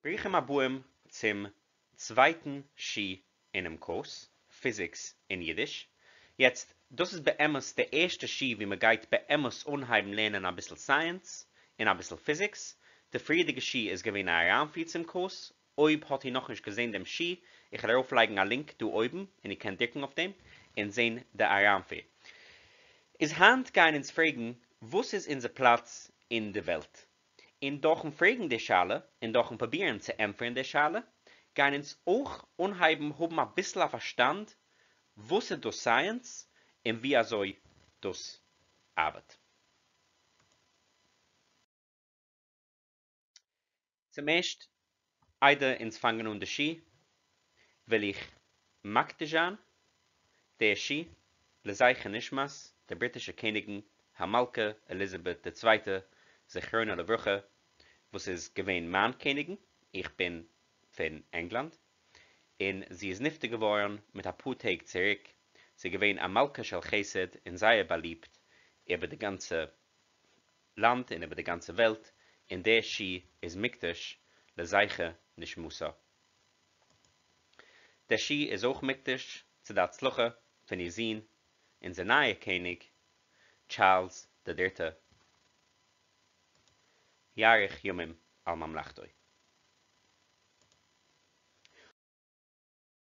ברוכים הבאים צום צווייטן שיעור אינעם קורס, פיזיקס אין אידיש. יעצט, דאס איז באמת די ערשטע שיעור ווי מ'גייט באמת אנהייבן לערנען אביסל סייענס און אביסל פיזיקס. די פריערדיגע שיעור איז געווען א אריינפיר צום קורס, אויב האט איר נאכנישט געזען דעם שיעור, איך וועל ארויפלייגן א לינק דא אויבן און איר קענט דרוקן אויף דעם און זען די אריינפיר. איז היינט גייען אונז פרעגן וואס איז אונזער פלאץ אין די וועלט? און דורכן פרעגן די שאלה און דורכן פרובירן צו ענטפערן די שאלה, גייען אונז אויך אנהייבן האבן אביסל א פארשטאנד וואס איז דאס סייענס און ווי אזוי דאס ארבעט. צום ערשט, איידער אונז פאנגען אן די שיעור, וויל איך מקדיש זיין די שיעור לזכר נשמת די בריטישע קעניגן המלכה עליזאבעט די צווייטע זכרונה לברכה, וואס איז געווען מיין קעניגן, איך בין פון ענגלאנד, און זי איז נפטר געווארן מיט אפאר טעג צוריק, זי איז געווען א מלכה של חסד און זייער באליבט איבער די גאנצע לאנד און איבער די גאנצע וועלט, און דער שיעור איז מוקדש לזכר נשמתה. דער שיעור איז אויך מוקדש צו די הצלחה פון איר זון, אונזער נייער קעניג, טשארלס דער דריטער, יאריך ימים על ממלכתו.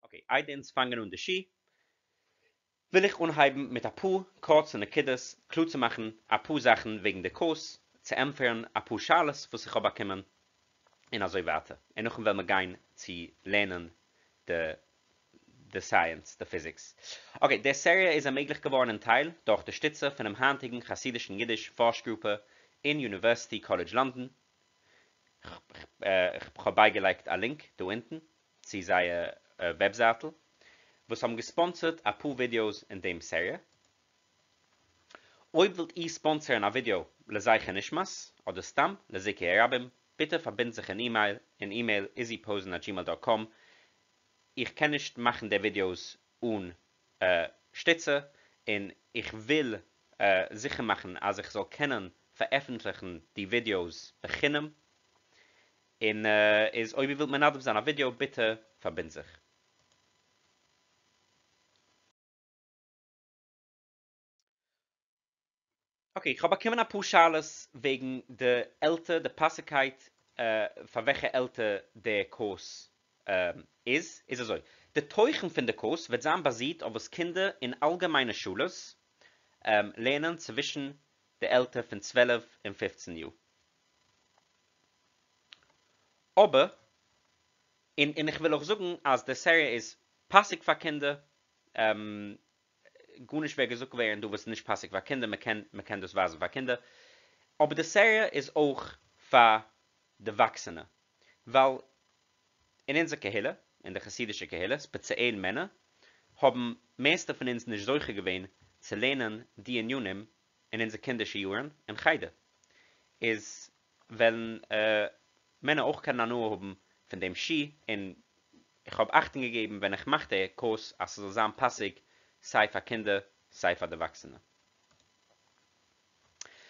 אקעי, איידער אונז פאנגען אן די שיעור, וויל איך אנהייבן מיט אפאר קורצע נקודות קלאר צו מאכן אפאר זאכן וועגן די קורס, צו ענטפערן אפאר שאלות וואס איך האב באקומען, און אזוי ווייטער, און נאכדעם וועלן מיר גיין צו לערנען די די סייענס, די פיזיקס. אקעי, די סעריע איז ערמעגליכט געווארן אין טייל דורך די שטיצע פונעם היינטיגן חסידישן אידיש פארש גרופע אין יוניווערסיטי קאלעדזש לאנדאן, כ'האב בייגעלייגט א לינק דא אונטן צו זייער וועבזייטל, וואס האבן געספאנסערט אפאר ווידיאוס אין דעם סעריע. אויב ווילט איר ספאנסערן א ווידיאו לזכר נשמת, אדער סתם לזיכוי הרבים, ביטע פארבינדט זיך אין אימעיל אין אימעיל izzyposen@gmail.com. איך קען נישט מאכן די ווידיאוס אן שטיצע, און איך וויל זיכער מאכן אז איך זאל קענען פארעפנטליכן די ווידיאוס בחינם, און איז אויב איר ווילט מנדב זיין א ווידיאו ביטע פארבינד זיך. אקעי, כ'האב באקומען אפאר שאלות וועגן די עלטער, די פאסיגקייט פאר וועלכע עלטער די קורס איז, איז אזוי, די תוכן פון די קורס וועט זיין באזירט אויף וואס קינדער אין אלגעמיינע שולעס לערנען צווישן די עלטער פון 12 און 15 יאר. אבער, און און איך וויל אויך זאגן אז די סעריע איז פאסיג פאר קינדער, גארנישט וועט געזאגט ווערן דא וואס איז נישט פאסיג פאר קינדער, מען קען מען קען דאס ווייזן פאר קינדער, אבער די סעריע איז אויך פאר דערוואקסענע, ווייל אין אונזער קהילה, אין די חסידישע קהילה, ספעציעל מענער, האבן מערסטע פון אונז נישט זוכה געווען צו לערנען די ענינים אין אונזער קינדישע יארן אין חדר, איז וועלן מענער אויך קענען הנאה האבן פון דעם שיעור, און איך האב אכטונג געגעבן ווען איך מאך די קורס אז ס'זאל זיין פאסיג סיי פאר קינדער סיי פאר דערוואקסענע.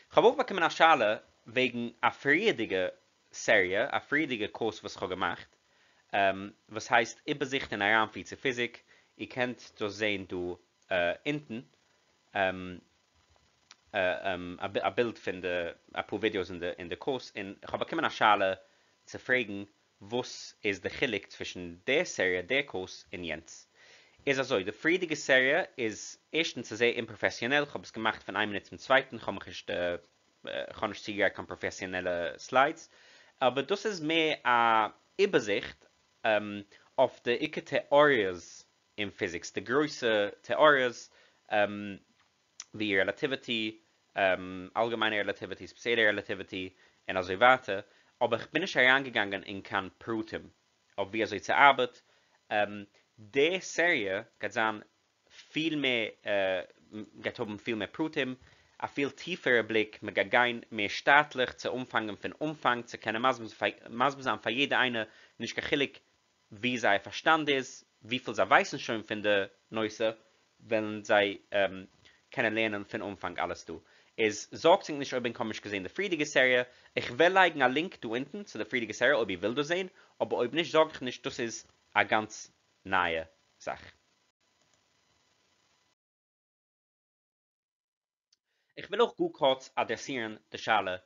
כ'האב אויך באקומען א שאלה וועגן א פריערדיגע סעריע, א פריערדיגע קורס וואס כ'האב געמאכט, וואס הייסט איבערזיכט און אריינפיר צו פיזיק, איר קענט דאס זען דא אונטן, א בילד פון די אפאר ווידיאוס אין די קורס, און כ'האב באקומען א שאלה צו פרעגן וואס איז די חילוק צווישן די סעריע, די קורס, און יענץ. איז אזוי, די פריערדיגע סעריע איז ערשטנס זייער אומפראפעסיאנעל, כ'האב עס געמאכט פון איין מינוט צום צווייטן, כ'האב מיך נישט, כ'האב נישט צוגעגרייט קיין פראפעסיאנעלע סליידס, אבער דאס איז מער א איבערזיכט אויף די עיקר טעאריעס אין פיזיקס, די גרויסע טעאריעס ווי רעלאטיוויטי, אלגעמיינע רעלאטיוויטי, ספעציעלע רעלאטיוויטי, און אזוי ווייטער, אבער כ'בין נישט אריינגעגאנגען אין קיין פרטים אויף ווי אזוי ס'ארבעט. די סעריע גייט זיין פיל מער, גייט האבן פיל מער פרטים, א פיל טיפערע בליק, מען גייט גיין מער שטאטליך צו אנפאנגען פון אנפאנג צו קענען מסביר זיין פאר יעדע איינער, נישט קיין חילוק ווי זייער פארשטאנד איז, וויפיל זיי ווייסן שוין פון די נושא, וועלן זיי קענען לערנען פון אנפאנג אלעס דא. איז זארגטס ענק נישט אויב ענק האבן נישט געזען די פריערדיגע סעריע, איך וועל לייגן א לינק דא אונטן צו די פריערדיגע סעריע אויב איר ווילט דאס זען, אבער אויב נישט זארג דיך נישט דאס איז א גאנץ נייע זאך. איך וויל אויך גאר קורץ אדרעסירן די שאלה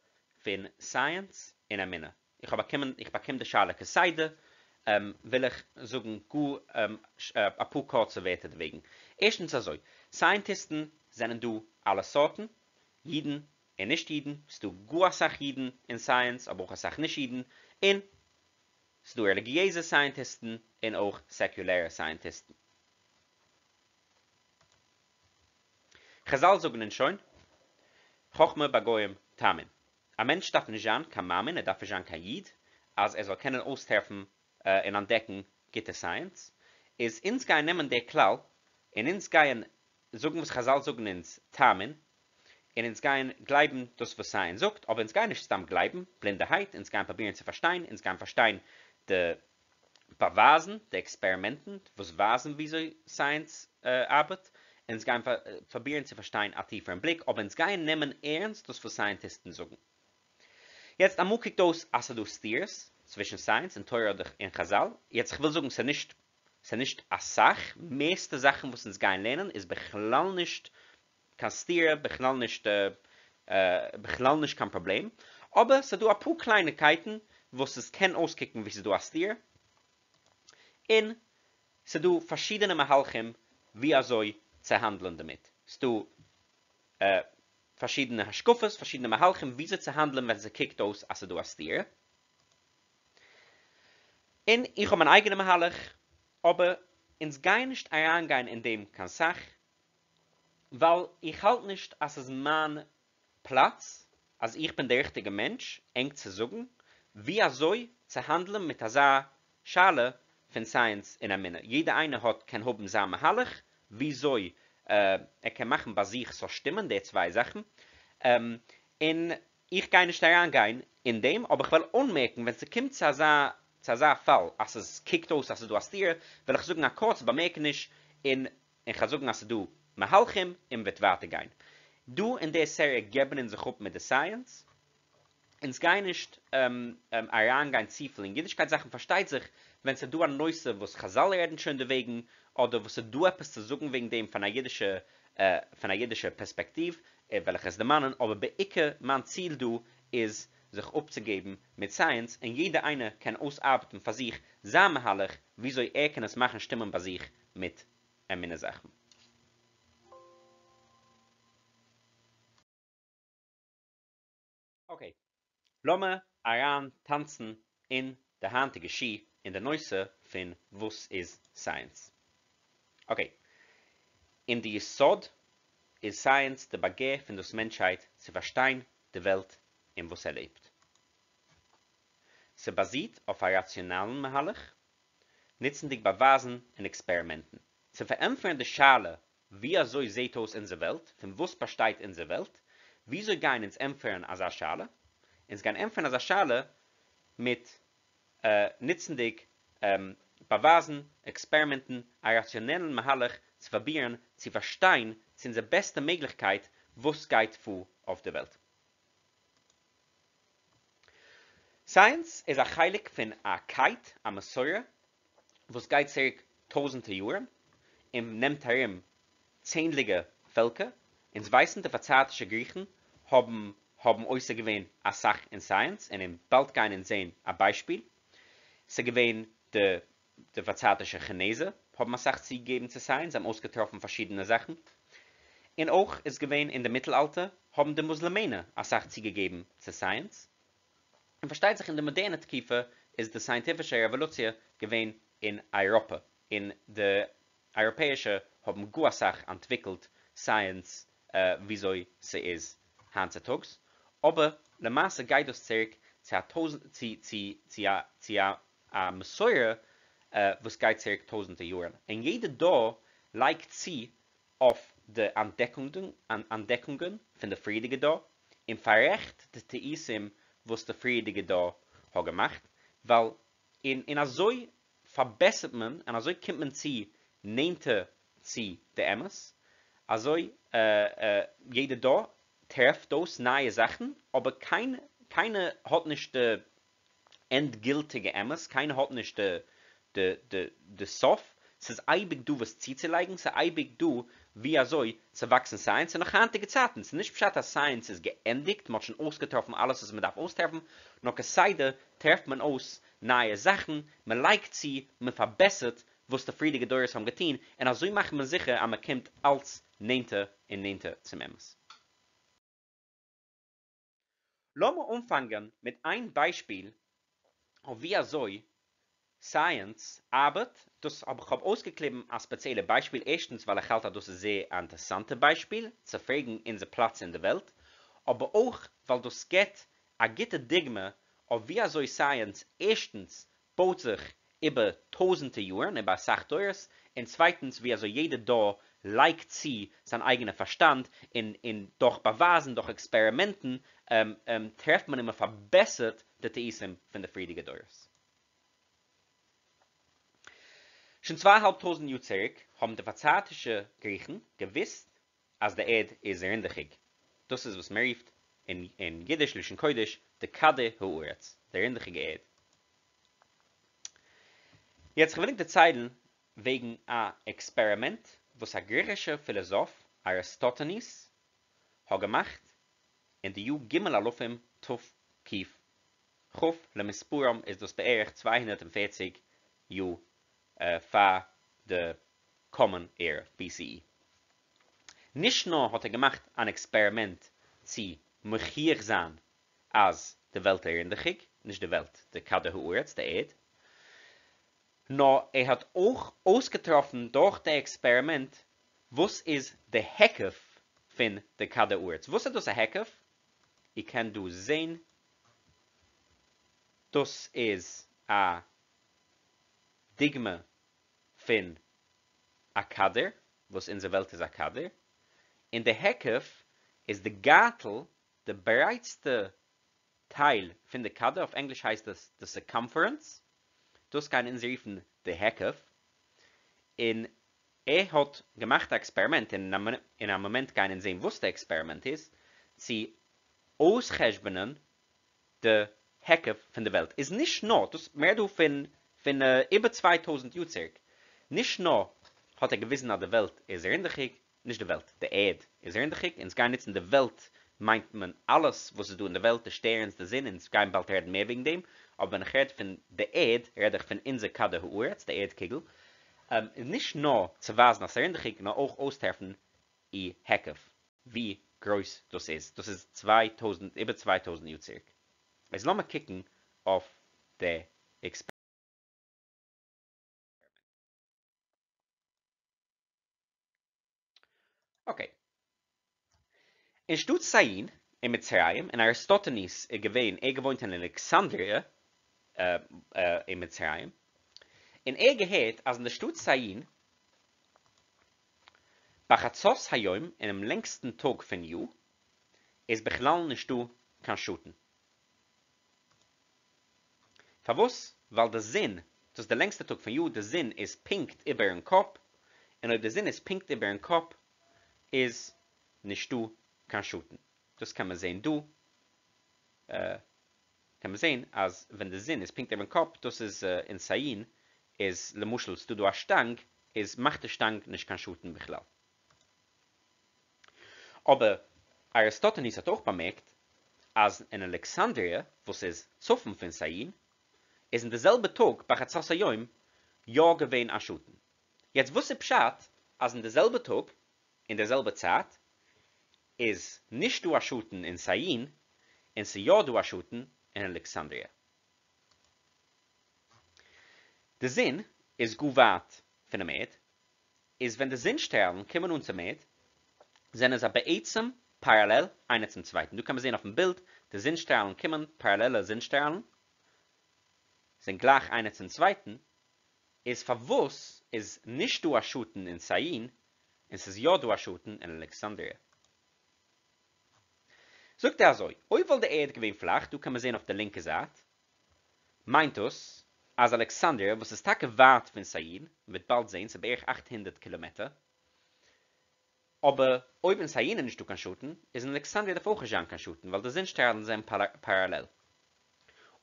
פון סייענס און אמונה. איך האב באקומען, איך באקום די שאלה כסדר, וויל איך זאגן גאר אפאר קורצע ווערטער דערוועגן. ערשטנס אזוי, סייענטיסטן זענען דא אלע סארטן, אידן און נישט אידן, ס'דא גאר אסאך אידן אין סייענס אבער אויך אסאך נישט אידן, און ס'דא רעליגיעזע סייענטיסטן און אויך סעקולערע סייענטיסטן. חזל זאגן אונז שוין, חכמה בגוים תאמין. א מענטש דארף נישט זיין קיין מאמין, ער דארף נישט זיין קיין איד, אז ער זאל קענען אויסטרעפן און אנטדעקן גוטע סייענס. איז אונז גייען נעמען די כלל, און אונז גייען זאגן וואס חזל זאגן אונז תאמין, און אונז גייען גלייבן דאס וואס סייענס זאגט, אבער אונז גייען נישט סתם גלייבן בלינדערהייט, אונז גייען פרובירן צו פארשטיין, אונז גייען פארשטיין די באווייזן, די עקספערימענטן וואס ווייזן וויאזוי סייענס ארבעט, אונז גייען פרובירן צו פארשטיין א טיפערן בליק, אבער אונז גייען נעמען ערנסט דאס וואס סייענטיסטן זאגן. יעצט אמאל קוקט אויס אז ס'דא סתירות צווישן סייענס און תורה אדער און חזל, יעצט כ'וויל זאגן ס'נישט ס'נישט אסאך, מערסטע זאכן וואס אונז גייען לערנען איז בכלל נישט קיין סתירה, בכלל נישט בכלל נישט קיין פראבלעם, אבער ס'דא אפאר קלייניקייטן וואס עס קען אויסקוקן ווי ס'איז דא א סתירה, און ס'דא פארשידענע מהלכים ווי אזוי צו האנדלען דערמיט, ס'דא פארשידענע השקפות, פארשידענע מהלכים וויאזוי צו האנדלען ווען ס'קוקט אויס אז ס'דא א סתירה, און איך האב מיין אייגענע מהלך, אבער אונז גייען נישט אריינגיין אין דעם קיין סאך, ווייל איך האלט נישט אז ס'איז מיין פלאץ, אז איך בין דער ריכטיגער מענטש ענק צו זאגן ווי אזוי צו האנדלען מיט אזא שאלה פון סייענס און אמונה. יעדער איינער האט קען האבן זיין מהלך וויאזוי ער קען מאכן ביי זיך ס'זאל שטימען די צוויי זאכן, און איך גיי נישט אריין גיין אין דעם, אבער כ'וועל אנמערקן ווען ס'קומט צו אזא צו אזא פאל אז ס'קוקט אויס אז ס'איז דא א סתירה, וועל איך זאגן א קורצע באמערקעניש און און כ'וועל זאגן אז ס'איז דא מהלכים און מ'וועט ווייטער גיין. דא אין די סעריע געבן אונז זיך אפ מיט די סייענס, אונז גייען נישט אריינגיין צופיל אין אידישקייט זאכן, פארשטייט זיך ווען ס'איז דא א נושא וואס חזל רעדן שוין דערוועגן, אדער וואס ס'איז דא עפעס צו זאגן וועגן דעם פון א אידישע פון א אידישע פערספעקטיוו, וועל איך עס דערמאנען, אבער בעיקר מיין ציל דא איז זיך אפצוגעבן מיט סייענס, און יעדער איינער קען אויסארבעטן פאר זיך זיין מהלך וויאזוי ער קען עס מאכן שטימען ביי זיך מיט אמונה זאכן. אקעי, לאמיר אריין טאנצן אין די היינטיגע שיעור אין די נושא פון וואס איז סייענס. אקעי, אין די יסוד איז סייענס די באגער פון דאס מענטשהייט צו פארשטיין די וועלט אין וואס ער לעבט. ס'באזירט אויף א ראציאנאלן מהלך נוצנדיג באווייזן און עקספערימענטן, צו פארענטפערן די שאלה ווי אזוי זעט אויס אונזער וועלט, פון וואס באשטייט אונזער וועלט, וויאזוי גייען אונז ענטפערן אזא שאלה? אונז גייען ענטפערן אזא שאלה מיט נוצנדיג באווייזן, עקספערימענטן, א ראציאנעלן מהלך צו פרובירן צו פארשטיין צו אונזער בעסטע מעגליכקייט וואס גייט פאר אויף די וועלט. סייענס איז א חלק פון א קייט, א מסורה, וואס גייט צוריק טויזענטער יארן, און נעמט ארום צענדליגע פעלקער. אונז ווייסן די פארצייטישע גריכן האבן האבן עוסק געווען אסאך אין סייענס, און און באלד גייען אונז זען א ביישפיל. ס'געווען די די פארצייטישע כינעזער האבן אסאך צוגעגעבן צו סייענס, זיי האבן אויסגעטראפן פארשידענע זאכן. און אויך איז געווען אין די מיטל-אלטער האבן די מוסלעמענער אסאך צוגעגעבן צו סייענס. און פארשטייט זיך אין די מאדערנע תקופה איז די סייענטיפישע רעוואלוציע געווען אין אייראפע, און די אייראפעאישע האבן גאר אסאך אנטוויקלט סייענס וויאזוי ס'איז היינט צוטאגס, אבער למעשה גייט דאס צוריק צו א טויזנט צו צו צו א צו א א מסורה וואס גייט צוריק טויזענטער יארן, און יעדע דור לייגט צו אויף די אנטדעקונגען פון די פריערדיגע דור, און פאררעכט די טעותים וואס די פריערדיגע דור האט געמאכט, ווייל און און אזוי פארבעסערט מען און אזוי קומט מען צו נענטער צו די אמת, אזוי יעדע דור. טרעפט אויס נייע זאכן, אבער קיין קיינער האט נישט די ענדגילטיגע אמת, קיינער האט נישט די די די די סוף, ס'איז אייביג דא וואס צוצולייגן, ס'איז אייביג דא ווי אזוי צו וואקסן סייענס, און נאך היינטיגע צייטן, ס'איז נישט פשט אז סייענס איז געענדיגט, מ'האט שוין אויסגעטראפן אלעס וואס מ'דארף אויסטרעפן, נאר כסדר טרעפט מען אויס נייע זאכן, מ'לייגט צו, מ'פארבעסערט וואס די פריערדיגע דורות האבן געטון, און אזוי מאכט מען זיכער אז מ'קומט אלץ נענטער און נענטער צום אמת. לאמיר אנפאנגען מיט איין ביישפיל אויף ווי אזוי סייענס ארבעט, דאס האב איך האב אויסגעקליבן א ספעציעלע ביישפיל, ערשטנס ווייל איך האלט אז דאס איז זייער א אינטערסאנטע ביישפיל צו פרעגן אונזער פלאץ אין די וועלט, אבער אויך ווייל דאס גיבט א גוטע דוגמא אויף ווי אזוי סייענס ערשטנס בויט זיך איבער טויזענטע יארן, איבער אסאך דורות, און צווייטנס ווי אזוי יעדע דור לייגט צו זיין אייגענע פארשטאנד, און און דורך באווייזן, דורך עקספערימענטן, טרעפט מען און מען פארבעסערט די טעותים פון די פריערדיגע דורות. שוין צוויי אהאלב טויזענט יאר צוריק האבן די פארצייטישע גריכן געוואוסט אז די ערד איז רינדעכיג, דאס איז וואס מען רופט אין אין אידיש לשון קודש די כדור הארץ, די רינדעכיגע ערד. יעצט כ'וויל ענק דערציילן וועגן א עקספערימענט וואס א גריכישער פילאזאף אריסטוטעניס האט געמאכט אין די יאר ג' אלפים תק"כ למספרם איז דאס בערך 240 יאר פאר די קאמאן ערא, BCE. נישט נאר האט ער געמאכט אן עקספערימענט צו מוכיח זיין אז די וועלט איז רינדעכיג, נישט די וועלט, די כדור הארץ, די ערד, נאר ער האט אויך אויסגעטראפן דורך די עקספערימענט וואס איז די היקף פון די כדור הארץ. וואס איז דאס א היקף? איר קענט דא זען, דאס איז א דוגמא פון א כדור, וואס אונזער וועלט איז א כדור, און די היקף איז די גארטל, די ברייטסטע טייל פון די כדור, אויף ענגליש הייסט עס די circumference, דאס גייען אונז רופן די היקף, און ער האט געמאכט א עקספערימענט, און אין א מאמענט גייען אונז זען וואס די עקספערימענט איז, צו אויסחשבונען די היקף פון די וועלט איז נישט נאר, דאס מ'רעדט דא פון פון איבער 2000 יאר צוריק, נישט נאר האט ער געוויזן אז די וועלט איז רינדעכיג, נישט די וועלט, די ערד איז רינדעכיג, אונז גייען נוצן די וועלט מיינט מען אלעס וואס איז דא אין די וועלט, די שטערנס, די זון, אונז גייען באלד רעדן מער וועגן דעם, אבער ווען איך רעד פון די ערד, רעד איך פון אונזער כדור הארץ, די ערד קוגל, איז נישט נאר צו ווייזן אז ס'איז רינדעכיג, נאר אויך אויסטרעפן איר היקף, ווי גרויס דאס איז, דאס איז 2000, איבער 2000 יאר צוריק. איז לאמיר קוקן אויף די עקספערימענט. אקעי. אין שטאט סיין אין מצרים, און אריסטוטעניס איז געווען, ער געוואוינט אין אלעקסאנדריע אין מצרים, און ער געהערט אז אין די שטאט סיין בחצות היום, אינעם לענגסטן טאג פון יאר, איז בכלל נישטא קיין שאטן. פארוואס? ווייל די זון, דאס איז די לענגסטע טאג פון יאר, די זון איז פונקט איבערן קאפ, און אויב די זון איז פונקט איבערן קאפ, איז נישטא קיין שאטן. דאס קען מען זען דא, קען מען זען אז ווען די זון איז פונקט איבערן קאפ, דאס איז אין סיין, איז למשל ס'דא דא א שטאנג, איז מאכט די שטאנג נישט קיין שאטן בכלל. אבער אריסטוטעניס האט אויך באמערקט אז אין אלעקסאנדריע וואס איז צפון פון סיין, איז אין די זעלבע טאג בחצות היום יא געווען א שאטן. יעצט וואס איז פשט אז אין די זעלבע טאג אין די זעלבע צייט איז נישט דא א שאטן אין סיין און ס'איז יא דא א שאטן אין אלעקסאנדריע? די זון איז גאר ווייט פונעם ערד, איז ווען די זון שטראלן קומען אן צום ערד, זענען זיי בעצם פאראלעל איינער צום צווייטן. דא קען מען זען אויפן בילד, די זון שטראלן קומען, פאראלעלע זון שטראלן, זענען גלייך איינער צום צווייטן, איז פארוואס איז נישט דא א שאטן אין סיין, און ס'איז יא דא א שאטן אין אלעקסאנדריע? זאגט ער אזוי, אויב וואלט די ערד געווען פלאך, דא קען מען זען אויף די לינקע זייט, מיינט דאס אז אלעקסאנדריע וואס איז טאקע ווייט פון סיין, מ'וועט באלד זען ס'איז בערך 800 קילאמעטער, אבער אויב אין סיון איז נישטא קיין שאטן, איז אין אלכסנדריה דארף אויך נישט זיין קיין שאטן, ווייל די זון שטראלן זענען פאראלעל.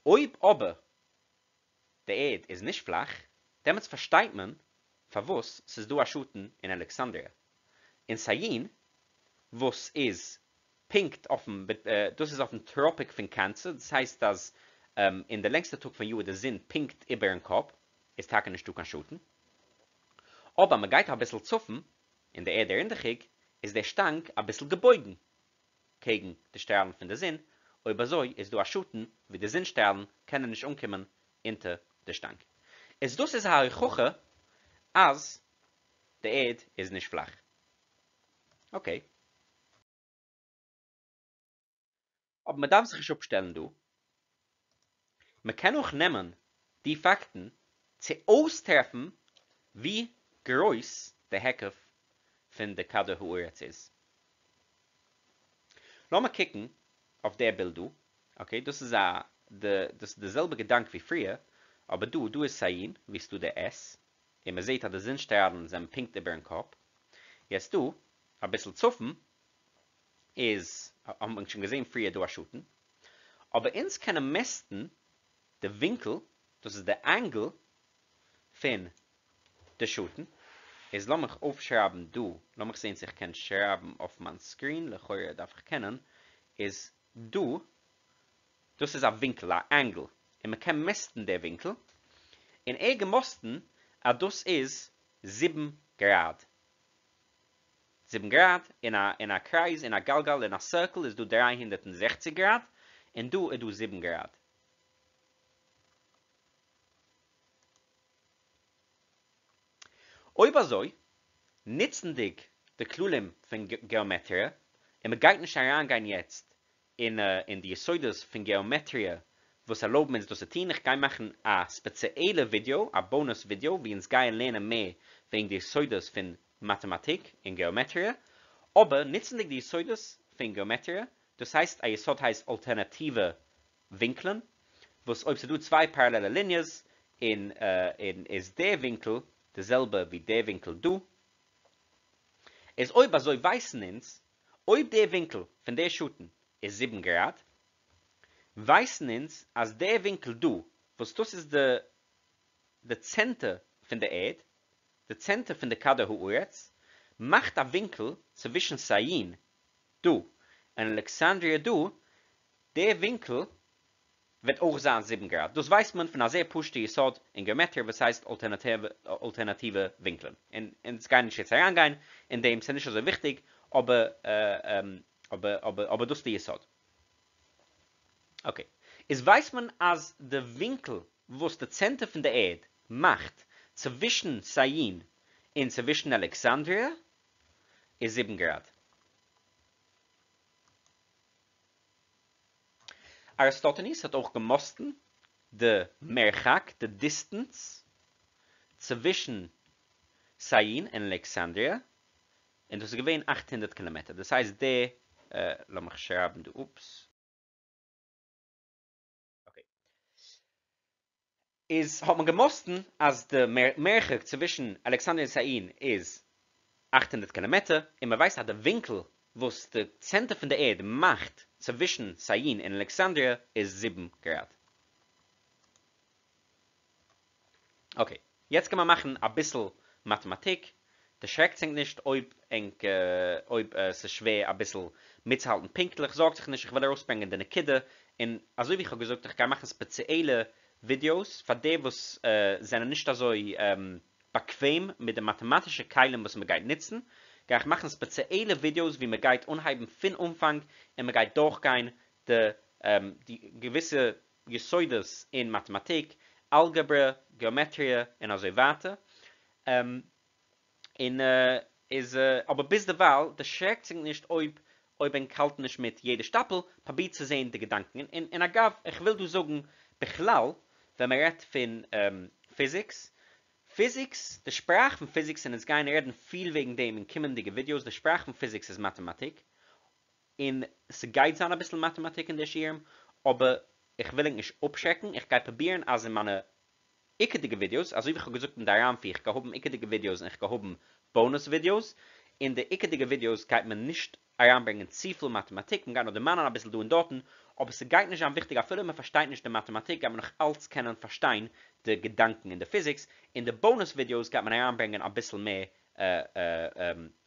אויב אבער די ערד איז נישט פלאך, דעמאלטס פארשטייט מען פארוואס ס'איז דא א שאטן אין אלכסנדריה. אין סיון, וואס איז פונקט אויפן, דאס איז אויפן טראפיק פון קענסער, דאס הייסט אז אין די לענגסטע טאג פון יאר איז די זון פונקט איבערן קאפ, איז טאקע נישטא קיין שאטן. אבער מ'גייט אביסל צפון, און די ערד איז רינדעכיג, איז דער שטאנג אביסל געבויגן קעגן די שטראלן פון די זון, אויב אזוי איז דא א שאטן ווי די זון שטראלן קענען נישט אנקומען אונטער די שטאנג. איז דאס איז א הוכחה אז די ערד איז נישט פלאך. אקעי. אבער מען דארף זיך נישט אפשטעלן דא. מען קען אויך נעמען די פאקטן צו אויסטרעפן ווי גרויס די היקף פון די כדור הארץ איז. לאמיר קוקן אויף דער בילד דא. אקעי, דאס איז א די דאס איז די זעלבע געדאנק ווי פריער, אבער דא דא איז סיון, וואו ס'דא די S, און מען זעט אז די זון שטראלן זענען פונקט איבערן קאפ. יעצט דא, אביסל צפון, איז האט מען שוין געזען פריער דא א שאטן, אבער אונז קענען מעסטן די ווינקל, דאס איז די angle פון די שאטן, איז לאמיך אויפשרייבן דא, לאמיך זען צו איך קען שרייבן אויף מיין screen, לכאורה דארף איך קענען, איז דא, דאס איז א ווינקל, א angle, און מען קען מעסטן די ווינקל, און ער געמאסטן אז דאס איז זיבן גראד. זיבן גראד, אין א אין א קרייז, אין א גלגל, אין א circle איז דא 360 גראד, און דא איז דא זיבן גראד. אויב אזוי, נוצנדיג די כללים פון געאמעטריע, און מען גייט נישט אריינגיין יעצט אין אין די יסודות פון געאמעטריע וואס ערלויבן אונז דאס צו טון, איך גיי מאכן א ספעציעלע ווידיאו, א bonus ווידיאו, וואו אונז גייען לערנען מער וועגן די יסודות פון מאטעמאטיק און געאמעטריע, אבער נוצנדיג די יסודות פון געאמעטריע, דאס הייסט א יסוד הייסט אלטערנאטיווע ווינקלען, וואס אויב ס'דא צוויי פאראלעלע ליניעס און און איז דער ווינקל די זעלבע ווי דער ווינקל דא, איז אויב אזוי ווייסן אונז אויב דער ווינקל פון דער שאטן איז זיבן גראד, ווייסן אונז אז דער ווינקל דא, וואס דאס איז די די צענטער פון די ערד, די צענטער פון די כדור הארץ, מאכט א ווינקל צווישן סיון דא און אלכסנדריה דא, דער ווינקל וועט אויך זיין זיבן גראד. דאס ווייסט מען פון א זייער פשוט'ע יסוד אין געאמעטריע וואס הייסט אלטערנאטיווע ווינקלען. און אונז גייען נישט יעצט אריינגיין אין דעם, ס'איז נישט אזוי וויכטיג, אבער אבער אבער אבער דאס איז די יסוד. אקעי. איז ווייסט מען אז די ווינקל וואס די צענטער פון די ערד מאכט צווישן סיון און צווישן אלעקסאנדריע איז זיבן גראד. אריסטוטעניס האט אויך געמאסטן די מרחק, די distance, צווישן סיון און אלעקסאנדריע, און דאס איז געווען 800 קילאמעטער, דאס הייסט די, לאמיך שרייבן דא, אופס. אקעי. איז האט מען געמאסטן אז די מרחק צווישן אלעקסאנדריע און סיון איז 800 קילאמעטער, און מען ווייסט אז די ווינקל וואס די צענטער פון די ערד מאכט צווישן סיון און אלעקסאנדריע איז זיבן גראד. אקעי, יעצט קען מען מאכן אביסל מאטעמאטיק, דערשרעקטס ענק נישט אויב ענק אויב ס'איז שווער אביסל מיטצוהאלטן פונקטליך, זארגט זיך נישט איך וועל ארויסברענגען די נקודה, און אזוי ווי איך האב געזאגט איך גיי מאכן ספעציעלע ווידיאוס פאר די וואס זענען נישט אזוי באקוועם מיט די מאטעמאטישע כלים וואס מען גייט נוצן, גיי איך מאכן ספעציעלע ווידיאוס ווי מען גייט אנהייבן פון אנפאנג און מען גייט דורכגיין די די געוויסע יסודות אין מאטעמאטיק, אלגעברע, געאמעטריע, און אזוי ווייטער. און איז אבער ביזדערווייל דערשרעקט זיך נישט אויב אויב ענק האלטן נישט מיט יעדע שטאפל, פרובירט צו זען די געדאנקען, און און אגב איך וויל דא זאגן בכלל ווען מען רעדט פון פיזיקס, פיזיקס, די שפראך פון פיזיקס און אונז גייען רעדן פיל וועגן דעם אין קומענדיגע ווידיאוס, די שפראך פון פיזיקס איז מאטעמאטיק, און ס'גייט זיין אביסל מאטעמאטיק אין די שיעורים, אבער איך וויל ענק נישט אפשרעקן, איך גיי פרובירן אז אין מיינע עיקר'דיגע ווידיאוס, אזוי ווי איך האב געזאגט אין די אריינפיר, איך גיי האבן עיקר'דיגע ווידיאוס און איך גיי האבן bonus ווידיאוס. אין די עיקר'דיגע ווידיאוס גייט מען נישט אריינברענגען צופיל מאטעמאטיק, מען גייט נאר דערמאנען אביסל דא און דארטן, אבער ס'גייט נישט זיין וויכטיג אפילו מען פארשטייט נישט די מאטעמאטיק גייט מען נאך אלץ קענען פארשטיין די געדאנקען אין די פיזיקס, אין די באנוס ווידיאוס גייט מען אריינברענגען אביסל מער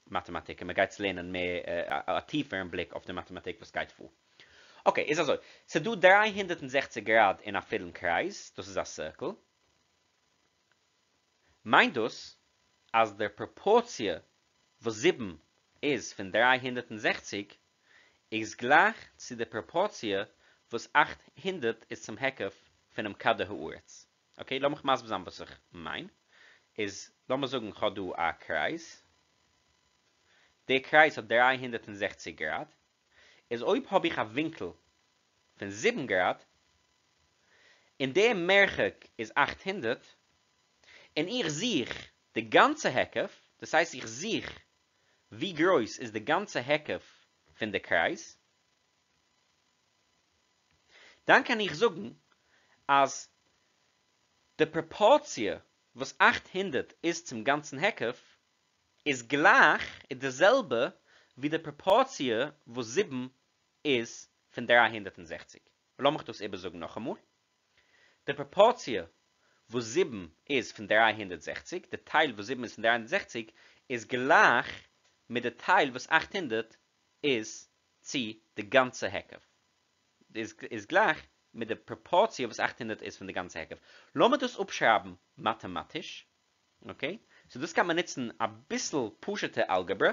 מאטעמאטיק און מען גייט לערנען מער א טיפערן בליק אויף די מאטעמאטיק וואס גייט פאר. אקעי, איז אזוי, ס'דא 360 גראד אין א פולן קרייז, דאס איז א סירקל, מיינט דאס אז דער פראפארציע וואס זיבן איז פון 360 איז גלייך צו די פראפארציע וואס 800 איז צום היקף פונעם כדור הארץ. אקעי, לאמיך מסביר זיין וואס איך מיין. איז לאמיר זאגן כ'האב דא א קרייז. דער קרייז האט 360 גראד. איז אויב האב איך א ווינקל פון 7 גראד, און דער מרחק איז 800, און איך זוך די גאנצע היקף, דאס הייסט איך זוך ווי גרויס איז די גאנצע היקף פון די קרייז, דאן קען איך זאגן אז די פראפארציע וואס 800 איז צום גאנצן היקף איז גלייך, איז די זעלבע ווי די פראפארציע וואס 7 איז פון 360. לאמיך דאס איבערזאגן נאכאמאל. די פראפארציע וואס 7 איז פון 360, די טייל וואס 7 איז פון 360, איז גלייך מיט די טייל וואס 800 איז צו די גאנצע היקף. איז, איז גלייך מיט די פראפארציע וואס 800 איז פון די גאנצע היקף. לאמיר דאס אפשרייבן מאטעמאטיש. אקעי? סאו דאס קען מען נוצן אביסל פשוט'ע אלגעברע.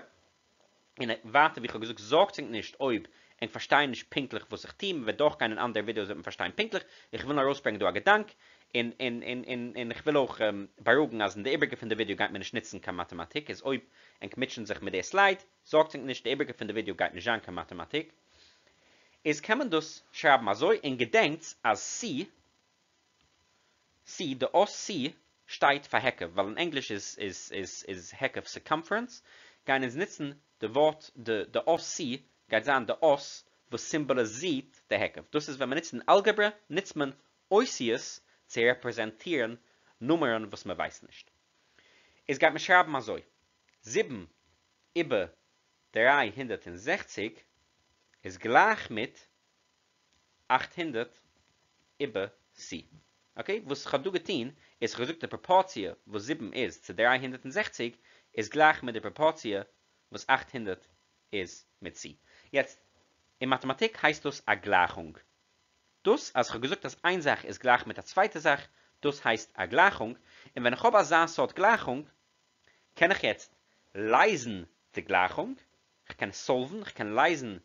און ווייטער ווי איך האב געזאגט, זארגטס ענק נישט אויב ענק פארשטייען נישט פונקטליך וואס איך טו, מען וועט דורכגיין אין אנדערע ווידיאוס וועט מען פארשטיין פונקטליך, איך וויל נאר ארויסברענגען דא א געדאנק, און און און און און איך וויל אויך בארואיגן אז אין די איבריגע פון די ווידיאו גייט מען נישט נוצן קיין מאטעמאטיק, איז אויב ענק מוטשען זיך מיט די סלייד, זארגטס ענק נישט, די איבריגע פון די ווידיאו גייט נישט זיין קיין מאטעמאטיק. איז קען מען דאס שרייבן אזוי, און געדענקטס אז C C, די אות C שטייט פאר היקף, ווייל אין ענגליש איז איז איז איז היקף circumference, גייען אונז נוצן די ווארט די די אות C גייט זיין די אות וואס סימבאליזירט די היקף, דאס איז ווען מען נוצט אין אלגעברע נוצט מען אותיות צו רעפרעזענטירן נומערן וואס מען ווייסט נישט. איז גייט מען שרייבן אזוי, 7 איבער 360 איז גלייך מיט 800 איבער C. אקעי, וואס איך האב דא געטון איז איך האב געזאגט די פראפארציע וואס 7 איז צו 360 איז גלייך מיט די פראפארציע וואס 800 איז מיט C. יעצט, אין מאטעמאטיק הייסט דאס א גלייכונג. דאס אז איך האב געזאגט אז איין זאך איז גלייך מיט א צווייטע זאך, דאס הייסט א גלייכונג, און ווען איך האב אזא סארט גלייכונג, קען איך יעצט לייזן די גלייכונג, איך קען סאלוון, איך קען לייזן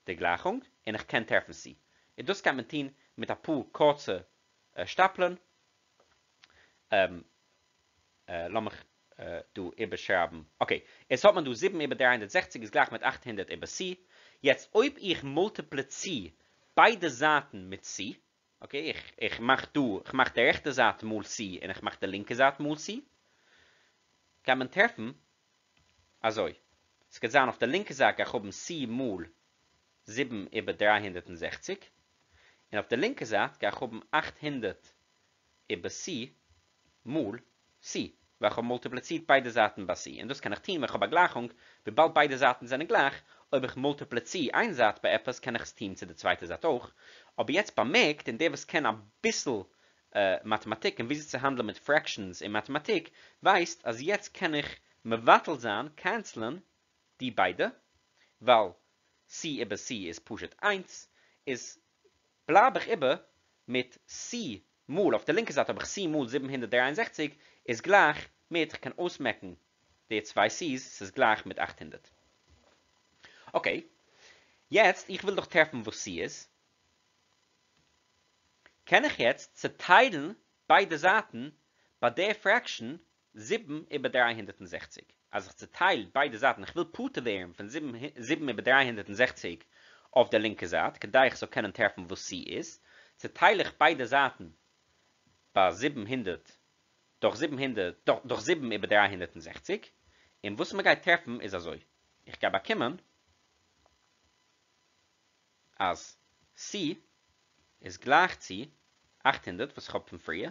די גלייכונג, און איך קען טרעפן C. און דאס קען מען טון מיט אפאר קורצע שטאפלען. לאמיך דא איבערשרייבן. אקעי, עס האט מען דא 7 איבער 360 איז גלייך מיט 800 איבער C. יעצט אויב איך מולטיפליציר ביידע זייטן מיט C, אקעי, איך, איך מאך דא, איך מאך די רעכטע זייט מאל C און איך מאך די לינקע זייט מאל C, קען מען טרעפן אזוי. עס גייט זיין אויף די לינקע זייט גיי איך האבן C מאל 7 איבער 360, און אויף די לינקע זייט גיי איך האבן 800 איבער C מאל C, ווייל איך האב מולטיפליצירט ביידע זייטן ביי C, און דאס קען איך טון ווען איך האב א גלייכונג, וויבאלד ביידע זייטן זענען גלייך, אויב איך מולטיפליציר איין זייט ביי עפעס קען איך עס טון צו די צווייטע זייט אויך, אבער יעצט באמערקט, און דער וואס קען אביסל מאטעמאטיק און וויאזוי צו האנדלען מיט פרעקשאנס אין מאטעמאטיק, ווייסט אז יעצט קען איך מבטל זיין, קענסלען, די ביידע, ווייל C איבער C איז פשוט 1, איז בלייב איך איבער מיט C מאל, אויף די לינקע זייט האב איך C מאל 763, איז גלייך מיט, איך קען אויסמעקן די צוויי C's, ס'איז גלייך מיט 800. אקעי, יעצט, איך וויל דאך טרעפן וואס C איז, קען איך יעצט צעטיילן ביידע זייטן ביי דער פרעקשאן 7 איבער 360. אז איך צעטייל ביידע זייטן, איך וויל פטור ווערן פון 7 איבער 360 אויף דער לינקע זייט, כדי איך זאל קענען טרעפן וואס C איז, צעטייל איך ביידע זייטן ביי 700 דורך 700, דורך 7 איבער 360, און וואס מען גייט טרעפן איז אזוי. איך גיי באקומען אז C איז גלייך צו 800, וואס איך האב פון פריער,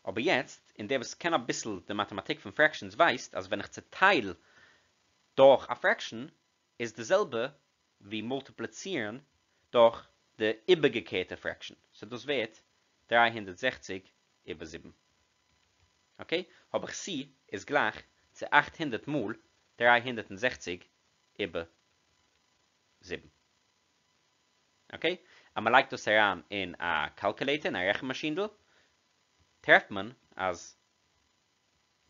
אבער יעצט, און דער וואס קען אביסל די מאטעמאטיק פון פרעקשאנס ווייסט אז ווען איך צעטייל דורך א פרעקשאן איז די זעלבע ווי מולטיפליצירן דורך די איבערגעקערטע פרעקשאן, סאו דאס ווערט 360 איבער 7. אקעי, האב איך C איז גלייך צו 800 מאל 360 איבער 7. אקעי, אז מען לייגט דאס אריין אין א קאלקולעיטער, אין א רעכן מאשינדל, טרעפט מען אז